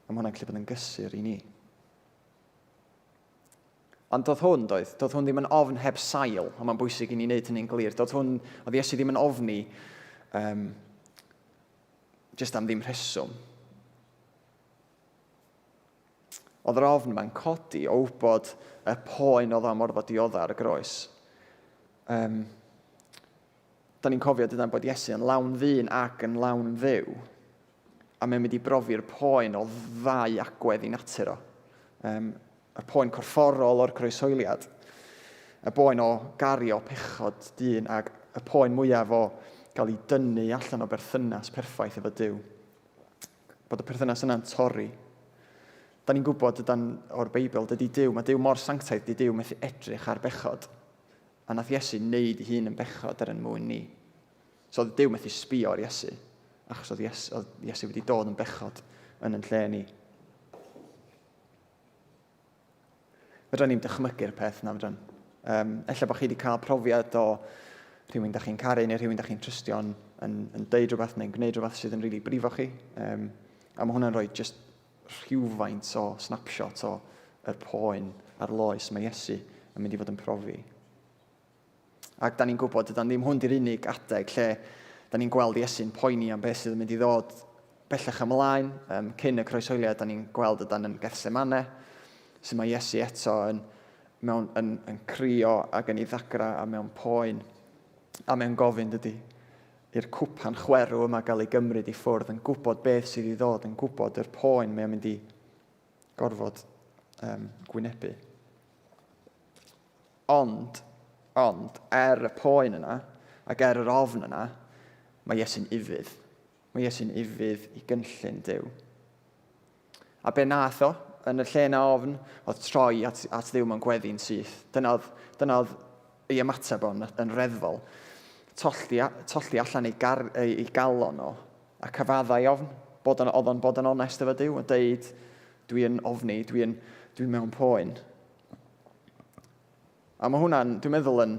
A mae hwnna'n gallu bod yn gysur i ni. Ond doedd hwn, doedd, doedd hwn ddim yn ofn heb sail, a mae'n bwysig i ni wneud hynny'n glir. Doedd hwn, oedd Iesu ddim yn ofni um, jyst am ddim rheswm. Oedd yr ofn yma'n codi o wybod y poen oedd am orfod diodda ar y groes. Um, Da ni'n cofio dydan bod Iesu yn lawn ddyn ac yn lawn dduw. A mae'n mynd i brofi'r poen o ddau agwedd i natur o. Um, y poen corfforol o'r croeshoeliad, y boen o gario pechod dyn ac y poen mwyaf o gael ei dynnu allan o berthynas perffaith efo Duw. Bod y perthynas yna'n torri. Da ni'n gwybod dydan o'r Beibl, dydy Duw, mae Duw mor sanctaidd, dydy Duw methu edrych ar bechod. A nath Iesu wneud ei hun yn bechod er yn mwyn ni. So oedd Duw methu sbio ar Iesu, achos oedd Iesu, oedd Iesu wedi dod yn bechod yn yn lle ni. Fedra ni'n dychmygu'r peth na, fedran. Um, ella bod chi wedi cael profiad o rhywun da chi'n caru neu rhywun da chi'n trystio yn, yn, yn deud rhywbeth neu'n gwneud rhywbeth sydd yn rili really brifo chi. Um, a mae hwnna'n rhoi just rhywfaint o snapshot o yr poen a'r loes mae Iesu yn mynd i fod yn profi. Ac da ni'n gwybod, dydan ddim hwn di'r unig adeg lle da ni'n gweld Iesu'n poeni am beth sydd yn mynd i ddod bellach ymlaen. Um, cyn y croeshoeliad, da ni'n gweld ydan yn Gethsemane, sy'n mae Iesu eto yn, mewn, yn, yn crio ac yn ei ddagra a mewn poen a mewn gofyn, dydy, i'r cwpan chwerw yma gael ei gymryd i ffwrdd, yn gwybod beth sydd i ddod, yn gwybod yr poen mae o'n mynd i gorfod um, gwynebu. Ond, ond, er y poen yna, ac er yr ofn yna, mae Iesu'n ufudd. Mae Iesu'n ufudd i gynllun Duw. A be nath o, yn y lle na ofn, oedd troi at, at Dduw mewn gweddi'n syth. Dyna oedd, dyna oedd ei ymateb o'n yn reddfol. Tollti, tollti allan ei, gar, ei, ei galon o, a cyfaddau ofn. Bod yn, oedd o'n bod yn onest efo Duw, yn deud, dwi yn ofni, dwi'n dwi mewn poen. A mae hwnna'n, dwi'n meddwl, yn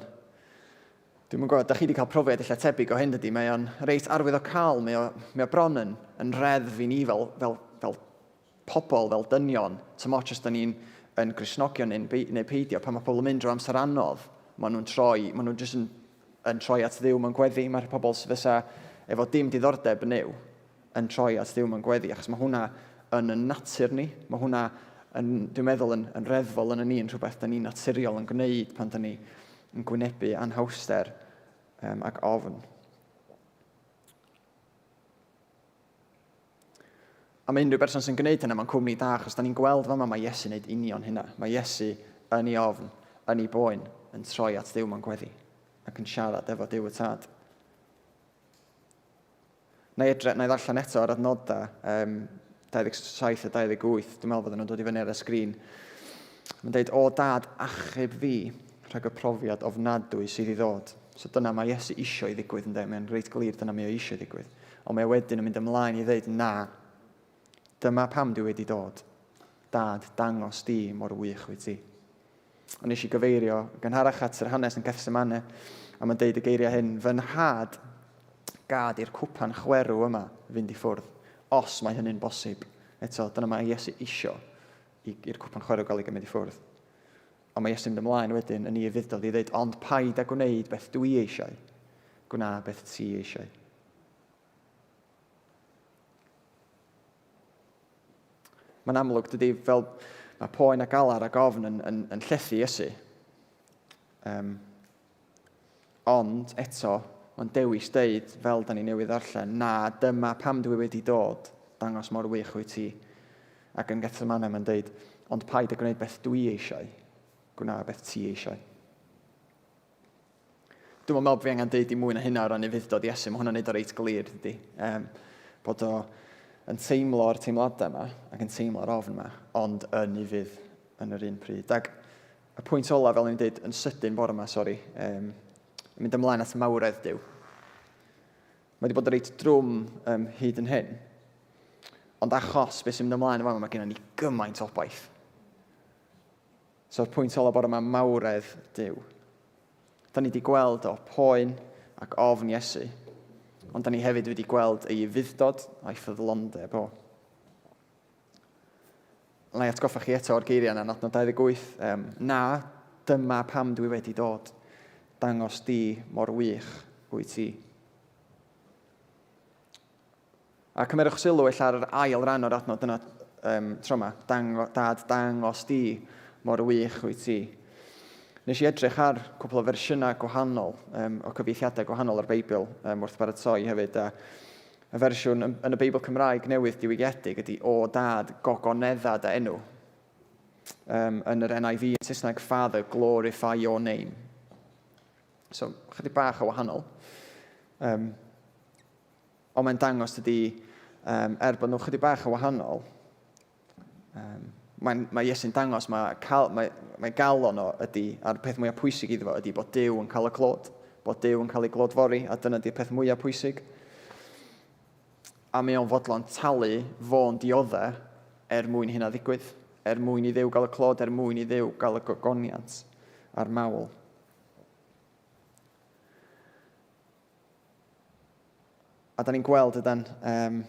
Dwi'm yn gwybod, da chi wedi cael profiad ella tebyg o hyn dydy, mae o'n reit arwyddocaol, mae o, mae o bron yn, yn reddf i ni fel, fel, fel pobl, fel dynion, ti'n moch os da ni'n yn Gristnogion neu, neu peidio, pan mae pobl yn mynd drwy amser anodd, maen nhw'n troi, maen nhw'n jyst yn, yn troi at Dduw mewn gweddi, mae'r pobl sydd fysa efo dim diddordeb yn Nuw yn troi at Dduw mewn gweddi, achos mae hwnna yn y natur ni, mae hwnna yn, dwi'n meddwl, yn, yn reddfol yn y ni, yn rhywbeth da ni'n naturiol yn gwneud pan da ni yn gwynebu anhawster um, ac ofn. A mae unrhyw berson sy'n gwneud hynna, mae'n cwmni da, achos da ni'n gweld fama mae Iesu'n gwneud union hynna. Mae Iesu yn ei ofn, yn ei boen, yn troi at Dduw mewn gweddi ac yn siarad efo Duw y Tad. Na i edrych, na i ddarllen eto ar adnodau um, 27 a 28, dwi'n meddwl fod nhw'n dod i fyny ar y sgrin. Mae'n dweud, o dad, achub fi rhag y profiad ofnadwy sydd i ddod. So dyna mae Iesu eisiau i ddigwydd, ynddo? Mae'n reit glir dyna mae o eisiau i ddigwydd. Ond mae o wedyn yn mynd ymlaen i ddeud, na, dyma pam dwi wedi dod. Dad, dangos di mor wych wyt ti. Ond nes i gyfeirio gynharach at yr hanes yn Gethsemane, a mae'n deud y geiriau hyn, fy nhad, gad i'r cwpan chwerw yma fynd i ffwrdd, os mae hynny'n bosib. Eto, dyna mae Iesu isio i'r cwpan chwerw gael ei gymryd i ffwrdd. Ond mae Iesu'n mynd ymlaen wedyn yn ei ufudd-dod i ddeud, ond paid â gwneud beth dwi eisiau, gwna beth ti eisiau. Mae'n amlwg, dydy, fel mae poen a galar ac ofn yn, yn, yn llethu Iesu. Um, ond, eto, mae'n dewis deud, fel da ni newydd ddarllen, na, dyma pam dwi wedi dod, dangos mor wych wyt ti. Ac yn Gethsemane mae'n deud, ond paid â gwneud beth dwi eisiau, gwna beth ti eisiau. Dwi'n meddwl bod fi angen deud i mwy na hynna o ran ufudd-dod Iesu, mae hwnna'n neud o reit glir, dydy. Um, bod o yn teimlo'r teimladau yma ac yn teimlo'r ofn yma, ond yn ufudd yn yr un pryd. Ac y pwynt olaf, fel o'n i'n dweud, yn sydyn bore yma, sori, um, mynd ymlaen at mawredd Duw. Mae wedi bod yn reit drwm um, hyd yn hyn. Ond achos beth sy'n mynd ymlaen yma, mae gennym ni gymaint o obaith. So'r pwynt olaf bore yma, mawredd Duw. Da ni wedi gweld o poen ac ofn Iesu, ond da ni hefyd wedi gweld ei ufudd-dod a'i ffyddlondeb o. Na i atgoffa chi eto o'r geiriau yna yn adnod 28. Um, na, dyma pam dwi wedi dod. Dangos di mor wych wyt ti. A cymerwch sylw ella ar yr ail ran o'r adnod yna um, tro yma. Dango, dad, dangos di mor wych wyt ti. Nes i edrych ar cwpl o fersiynau gwahanol, um, o cyfieithiadau gwahanol o'r Beibl um, wrth baratoi hefyd. A y fersiwn yn, yn y Beibl Cymraeg newydd diwygiedig ydy O Dad, gogonedda dy enw. Um, yn yr NIV yn Saesneg, Father, glorify your name. So, chydig bach o wahanol. Um, ond mae'n dangos dydy, um, er bod nhw chydig bach o wahanol, um, mae, mae Iesu'n dangos mae, cal, mae, mae galon o ydy, a'r peth mwyaf pwysig iddo fo ydy bod Duw yn cael y clod, bod Duw yn cael ei glodfori, a dyna di'r peth mwyaf pwysig. A mae o'n fodlon talu fo'n diodde er mwyn hynna ddigwydd, er mwyn i Dduw gael y clod, er mwyn i Dduw gael y gogoniant a'r mawl. A da ni'n gweld ydan um,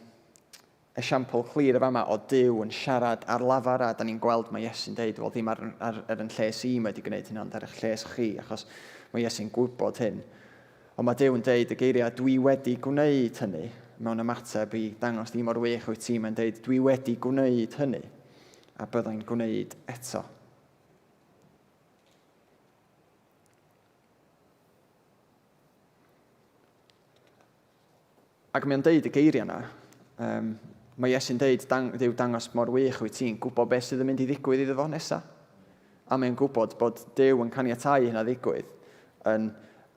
esiampl clir y fama o Duw yn siarad ar lafar, a da ni'n gweld mae Iesu'n deud, wel ddim ar, ar, ar yn lles i mae wedi gwneud hynna, ond ar eich lles chi, achos mae Iesu'n gwybod hyn. Ond mae Duw yn deud y geiriau, dwi wedi gwneud hynny, mewn ymateb i dangos di mor wych wyt ti, mae'n deud, dwi wedi gwneud hynny, a byddai'n gwneud eto. Ac mae'n deud y geiriau yna. Um, mae Iesu'n deud, dang, Dduw dangos mor wych wyt ti'n gwybod beth sydd yn mynd i ddigwydd iddo fo nesaf. A mae'n gwybod bod Duw yn caniatau hynna ddigwydd yn,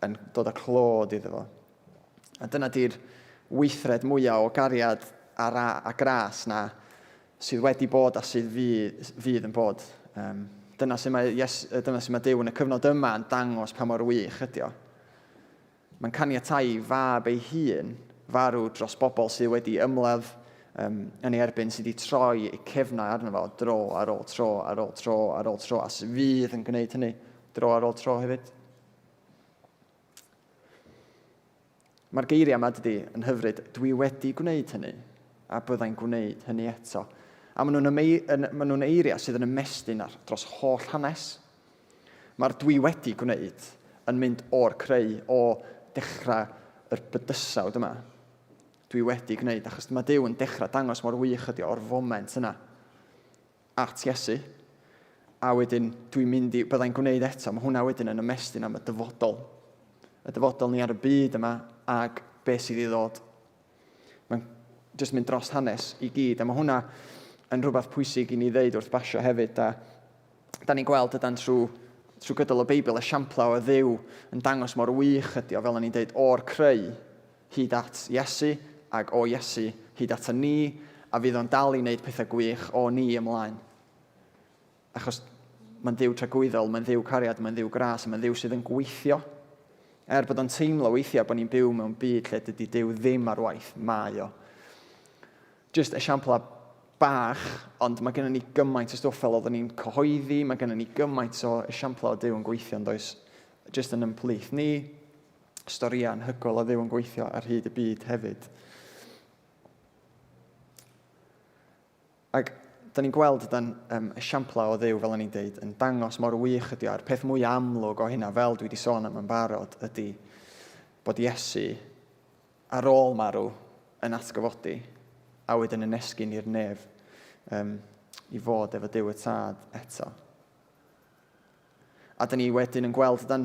yn dod â clod iddo fo. A dyna di'r weithred mwyaf o gariad a, ra, a gras na sydd wedi bod a sydd fydd, fydd yn bod. Um, dyna sy'n mae, yes, dyna sy'n mae Duw yn y cyfnod yma yn dangos pa mor wych ydy o. Mae'n caniatau i fab ei hun farw dros bobl sydd wedi ymladd um, yn ei erbyn, sydd wedi troi eu cefnau arno fo dro ar ôl tro ar ôl tro ar ôl tro, a sydd fydd yn gwneud hynny dro ar ôl tro hefyd. Mae'r geiriau yma, dydy, yn hyfryd. Dwi wedi gwneud hynny, a byddai'n gwneud hynny eto. A maen nhw'n, yn, maen nhw'n eiriau sydd yn ymestyn ar dros holl hanes. Mae'r dwi wedi gwneud yn mynd o'r creu, o dechrau yr bydysawd yma. Dwi wedi gwneud, achos mae Duw yn dechrau dangos mor wych ydi o'r foment yna. at Iesu, a wedyn dwi'n mynd i, byddai'n gwneud eto, mae hwnna wedyn yn ymestyn am y dyfodol. Y dyfodol ni ar y byd yma ag beth sydd i ddod. Mae'n jyst mynd dros hanes i gyd, a mae hwnna yn rhywbeth pwysig i ni ddeud wrth basio hefyd. A da ni'n gweld ydan trwy, trwy gydol y Beibl esiamplau o Dduw yn dangos mor wych ydi o, fel o'n i'n deud, o'r creu hyd at Iesu, ac o Iesu hyd ata ni, a fydd o'n dal i wneud pethau gwych o ni ymlaen. Achos mae'n Dduw tragwyddol, mae'n Dduw cariad, mae'n Dduw gras, a mae'n Dduw sydd yn gweithio. Er bod o'n teimlo weithiau bod ni'n byw mewn byd lle dydy Duw ddim ar waith, mae o. Just esiamplau bach, ond mae gennym ni gymaint o stwff fel oeddwn ni'n cyhoeddi, mae gennym ni gymaint o esiamplau o Duw yn gweithio yn does, just yn ymplith ni, storïau anhygoel o Dduw yn gweithio ar hyd y byd hefyd. Ac da ni'n gweld dan um, esiamplau o Dduw, fel o'n i'n deud, yn dangos mor wych ydi o. A'r peth mwy amlwg o hynna, fel dwi wedi sôn am yn barod, ydy bod Iesu ar ôl marw yn atgyfodi a wedyn yn esgyn i'r nef um, i fod efo Duw y Tad eto. A dyn ni wedyn yn gweld dan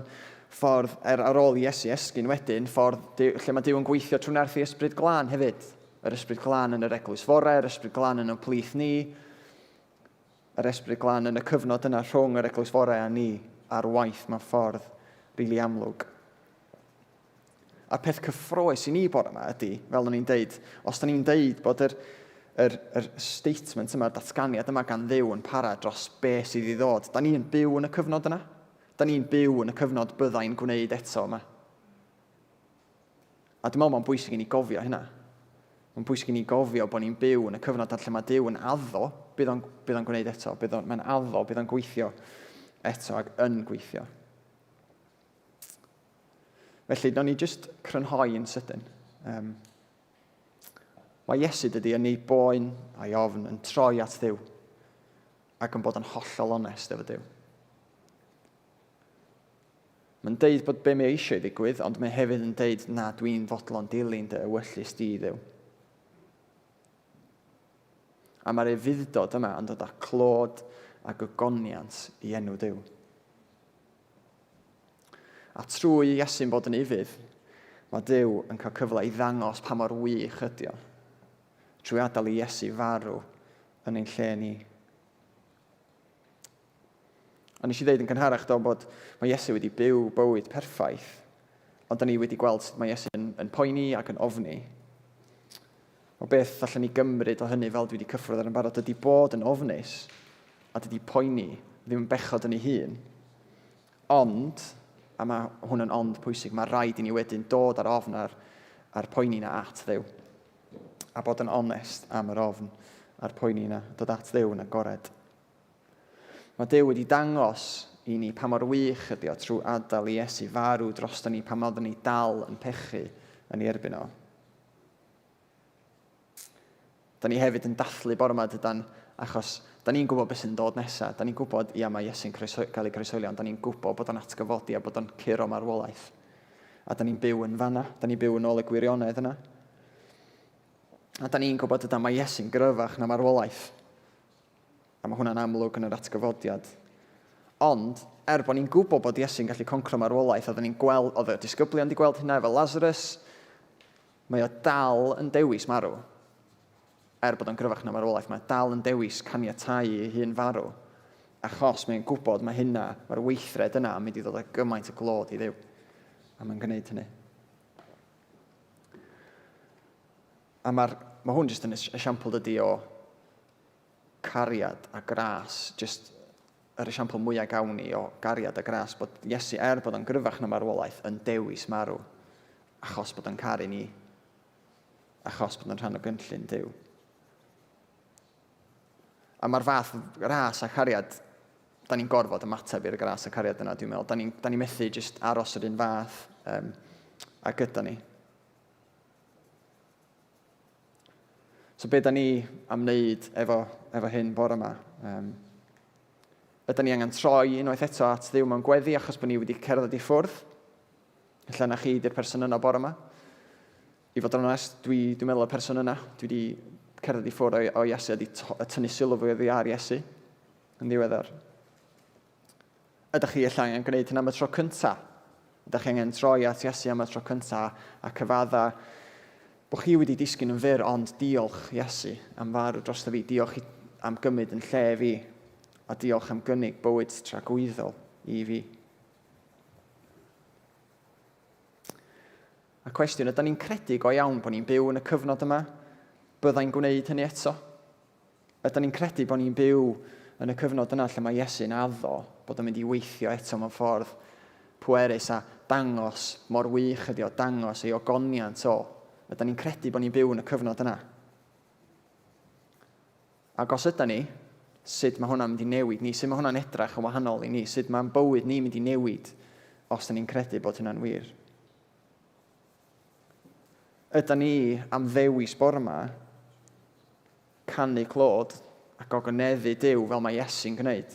ffordd, er ar ôl i Iesu esgyn wedyn, ffordd lle mae Duw yn gweithio trwy nerth ei ysbryd glân hefyd. Yr ysbryd glân yn yr eglwys fore, yr ysbryd glân yn y plith ni, yr ysbryd glân yn y cyfnod yna rhwng yr eglwys fore a ni ar waith mewn ffordd rili really amlwg. A'r peth cyffroes i ni bore yma ydy, fel o'n i'n deud, os da ni'n deud bod yr, yr, yr statement yma, yr datganiad yma gan Dduw yn para dros be sydd i ddod, da ni'n byw yn y cyfnod yna. Da ni'n byw yn y cyfnod byddai'n gwneud eto yma. A dwi'n meddwl mae'n bwysig i ni gofio hynna. Mae'n bwysig i ni gofio bod ni'n byw yn y cyfnod lle mae Duw yn addo, bydd o'n, bydd o'n gwneud eto, bydd o'n, mae'n addo, bydd o'n gweithio eto ac yn gweithio. Felly, nawn ni jyst crynhoi yn sydyn. Um, mae Iesu dydy yn ei boen a'i ofn yn troi at Dduw ac yn bod yn hollol onest efo Duw. Mae'n deud bod be mae eisiau ddigwydd, ond mae hefyd yn deud, na, dwi'n fodlon dilyn dy ewyllys di, Dduw. A mae'r ufudd-dod yma yn dod â clod a gogoniant i enw Duw. A trwy Iesu'n bod yn ufudd, mae Duw yn cael cyfle i ddangos pa mor wych ydy o, trwy adael i Iesu farw yn ein lle ni. A nes i ddeud yn gynharach do bod mae Iesu wedi byw bywyd perffaith, ond da ni wedi gweld sut mae Iesu yn, yn poeni ac yn ofni. O beth allan ni gymryd o hynny fel dwi wedi cyffwrdd ar yn barod ydy bod yn ofnus a dydy poeni ddim yn bechod yn ei hun. Ond, a mae hwn yn ond pwysig, mae rhaid i ni wedyn dod ar ofn a'r, a'r poeni na at Dduw. A bod yn onest am yr ofn a'r poeni na, dod at Dduw yn agored. Mae Duw wedi dangos i ni pa mor wych ydy o trwy adael i Iesu farw drosto ni pan oeddwn ni dal yn pechu yn ei erbyn o. Da ni hefyd yn dathlu bore yma dydan, achos da ni'n gwybod beth sy'n dod nesaf. Da ni'n gwybod, ia, mae Iesu'n cael ei croeshoelio, ond da ni'n gwybod bod o'n atgyfodi a bod o'n curo marwolaeth. A da ni'n byw yn fanna, da ni'n byw yn ôl y gwirionedd yna. A da ni'n gwybod dydan, mae Iesu'n gryfach na marwolaeth. A mae hwnna'n amlwg yn yr atgyfodiad. Ond, er bod ni'n gwybod bod Iesu'n gallu concro marwolaeth, oedden ni'n gweld, oedd y disgyblion wedi gweld hynna efo Lazarus, mae o dal yn dewis marw. Er bod o'n gryfach na marwolaeth, mae o dal yn dewis caniatáu ei hun farw. Achos mae'n gwybod mae hynna, mae'r weithred yna yn mynd i ddod â gymaint o glod i Dduw. A mae'n gwneud hynny. A mae'r, mae hwn jyst yn esiampl dydy o cariad a gras, jyst yr esiampl mwyaf gawn ni o gariad a gras, bod Iesu, er bod o'n gryfach na marwolaeth, yn dewis marw, achos bod o'n caru ni, achos bod o'n rhan o gynllun Duw. A mae'r fath ras a chariad, da ni'n gorfod ymateb i'r gras a cariad yna, dwi'n meddwl. Da ni'n da ni methu jyst aros yr un fath um, a gyda ni. So be da ni am wneud efo, efo hyn bore yma? Um, ydy ni angen troi unwaith eto at Dduw mewn gweddi achos bod ni wedi cerdded i ffwrdd? Ella na chi di'r person yna bore yma. I fod yn onest, dwi, dwi'n meddwl y person yna. Dwi wedi cerdded i ffwrdd o, o Iesu a wedi tynnu sylw fwy oddi ar Iesu yn ddiweddar. Ydych chi ella angen gwneud hynna am y tro cyntaf? Ydych chi angen troi at Iesu am y tro cyntaf a cyfadda bod chi wedi disgyn yn fyr, ond diolch Iesu am farw drosto fi, diolch am gymryd yn lle fi, a diolch am gynnig bywyd tragwyddol i fi. A cwestiwn, ydyn ni'n credu go iawn bod ni'n byw yn y cyfnod yma? Byddai'n gwneud hynny eto? Ydan ni'n credu bod ni'n byw yn y cyfnod yna lle mae Iesu'n addo bod o'n mynd i weithio eto mewn ffordd pwerus a dangos mor wych ydi o, dangos ei ogoniant o? Ydan ni'n credu bod ni'n byw yn y cyfnod yna? Ac os ydan ni, sut mae hwnna'n mynd i newid ni? Sut mae hwnna'n edrach yn wahanol i ni? Sut mae'n bywyd ni'n mynd i newid os da ni'n credu bod hynna'n wir? Ydan ni am ddewis bore yma canu clod a gogoneddu Duw fel mae Iesu'n gwneud?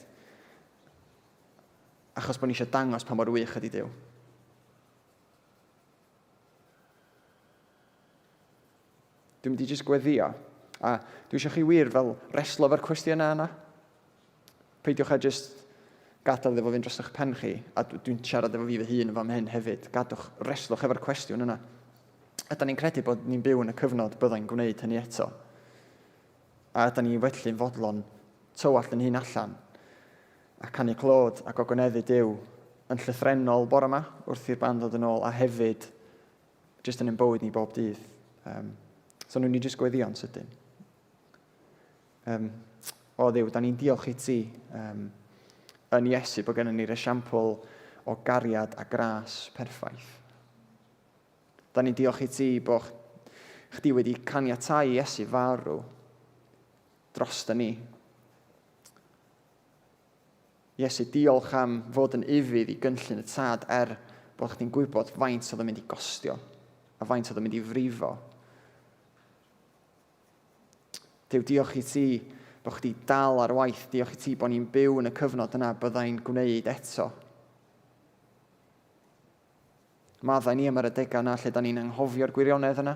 Achos bod ni eisiau dangos pa mor wych ydy Duw. Dwi'n mynd i jyst gweddio. A dwi eisiau chi wir fel reslo efo'r cwestiynau yna. Peidiwch â jyst gadael iddo fo fynd dros eich pen chi, a dwi'n siarad efo fi fy hun yn fan hyn hefyd, gadwch, reslwch efo'r cwestiwn yna. Ydy ni'n credu bod ni'n byw yn y cyfnod byddai'n gwneud hynny eto? A ydy ni'n felly'n fodlon tywallt yn hun allan a canu clod a gogoneddu Duw yn llythrennol bore yma wrth i'r band ddod yn ôl a hefyd Just yn ein bywyd ni bob dydd. Um, so nhw'n ni jyst gweddïo'n sydyn. Um, o Dduw, da ni'n diolch i ti um, yn Iesu bod gennym ni'r esiampl o gariad a gras perffaith. Da ni'n diolch i ti bod chdi wedi caniatau i Iesu farw drosta ni. Iesu, diolch am fod yn ufudd i gynllun y tad er bod chdi'n gwybod faint oedd yn mynd i gostio a faint oedd yn mynd i frifo. Duw, diolch i ti bod chdi dal ar waith. Diolch i ti bod ni'n byw yn y cyfnod yna byddai'n gwneud eto. Maddau ni am yr adegau yna lle da ni'n anghofio'r gwirionedd yna.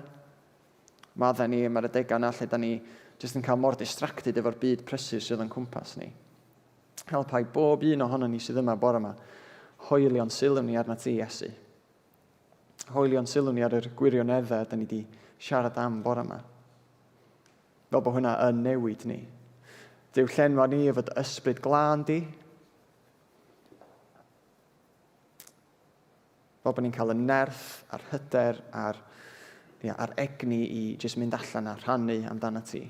Maddau ni am yr adegau yna lle da ni jyst yn cael mor distracted efo'r byd prysur sydd o'n cwmpas ni. Helpa i bob un ohono ni sydd yma bore yma hoelio'n sylw ni arna ti, Iesu. Hoelio'n sylw ni ar yr gwirioneddau da ni wedi siarad am bore yma. Fel bod hwnna yn newid ni. Duw llenwa ni efo dy ysbryd glân di. Fel bod ni'n cael y nerth a'r hyder a'r, ia, a'r egni i jyst mynd allan a rhannu amdano ti.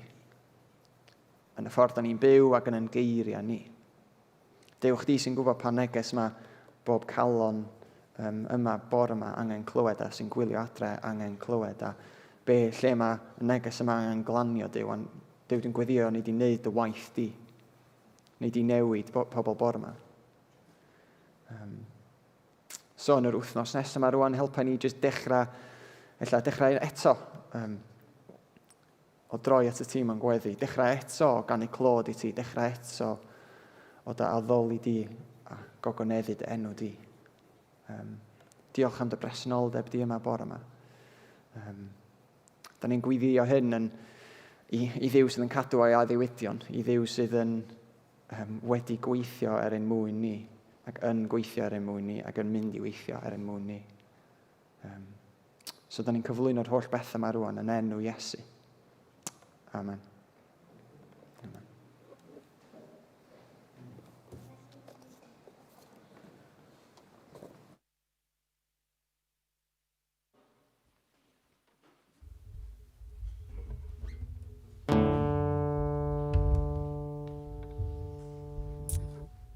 Yn y ffordd da ni'n byw ac yn ein geiriau ni. Duw chdi sy'n gwybod pa neges mae bob calon um, yma, bore yma, angen clywed a sy'n gwylio adre angen clywed a be, lle mae y neges yma angen glanio Duw. A Duw dwi'n gweddio ni di wneud dy waith di. Ni di newid pobl bore yma. Um, so yn yr wythnos nesaf yma rwan, helpa ni jyst dechrau, ella dechrau eto, um, o droi at y tîm yn gweddi. Dechrau eto o ganu clod i ti, dechrau eto o dy addoli di a gogoneddu dy enw di. Um, diolch am dy bresenoldeb di yma bore yma. Um, da ni'n gwyddio hyn yn, i, i Dduw sydd yn cadw o'i addewidion, i Dduw sydd yn um, wedi gweithio er ein mwyn ni, ac yn gweithio er ein mwyn ni, ac yn mynd i weithio er ein mwyn ni. Um, so, da ni'n cyflwyno'r holl bethau yma rwan yn enw Iesu. Amen. Amen.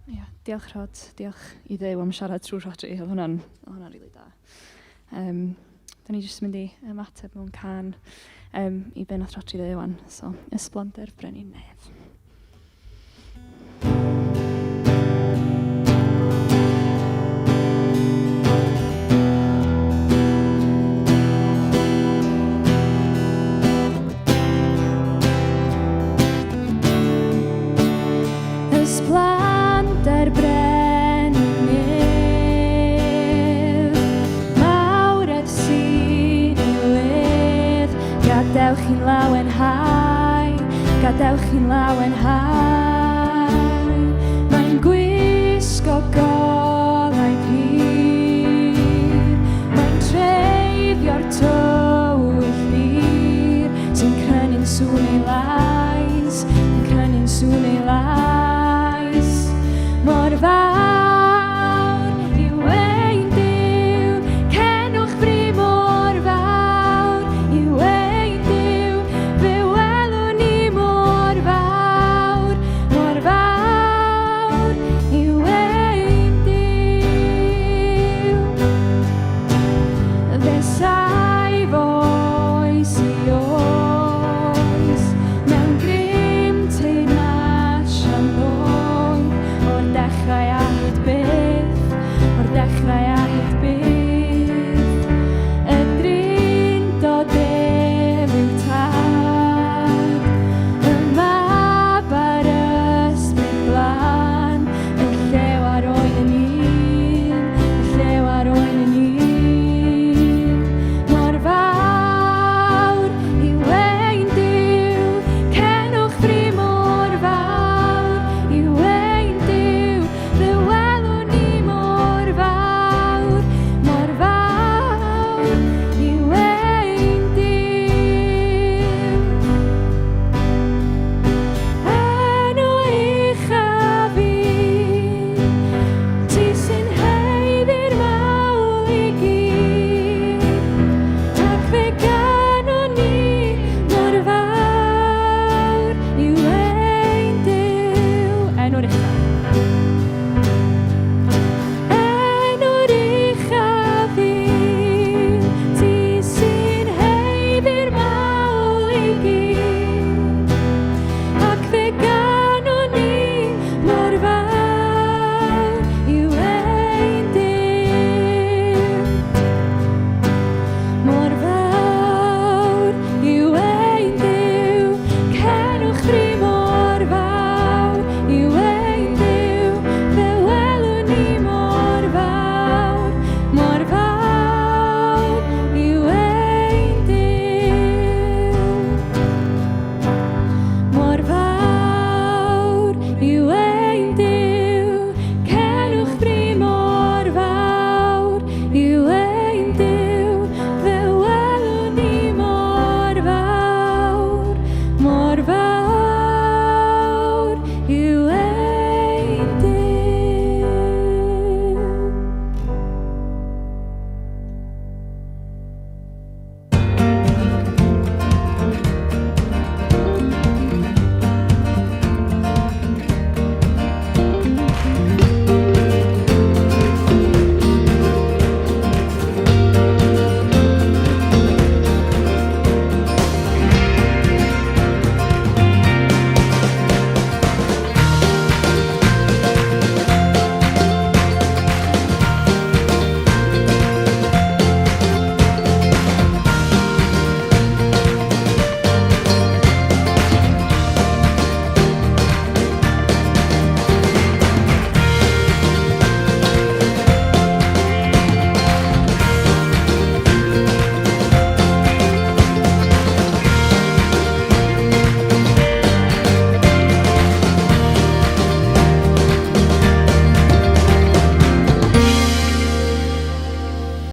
Ia, diolch Rhod, diolch i Dduw am siarad trwy Rhodri, oedd hwnna'n, oedd hwnna'n rili da. Um, da ni jyst mynd i ymateb mewn can um, i be nath Rhodri ddeud wan. So, ysblander brenin nef. Ysblander brenin nef, mawredd sy'n ei wedd, gadewch i'n lawenhau, gadewch i'n lawenhau. Mae'n gwisgo golau pur, mae'n treiddio'r tywyll dir, sy'n crynu'n sŵn ei lais, yn crynu'n sŵn ei lais. Mor fawr.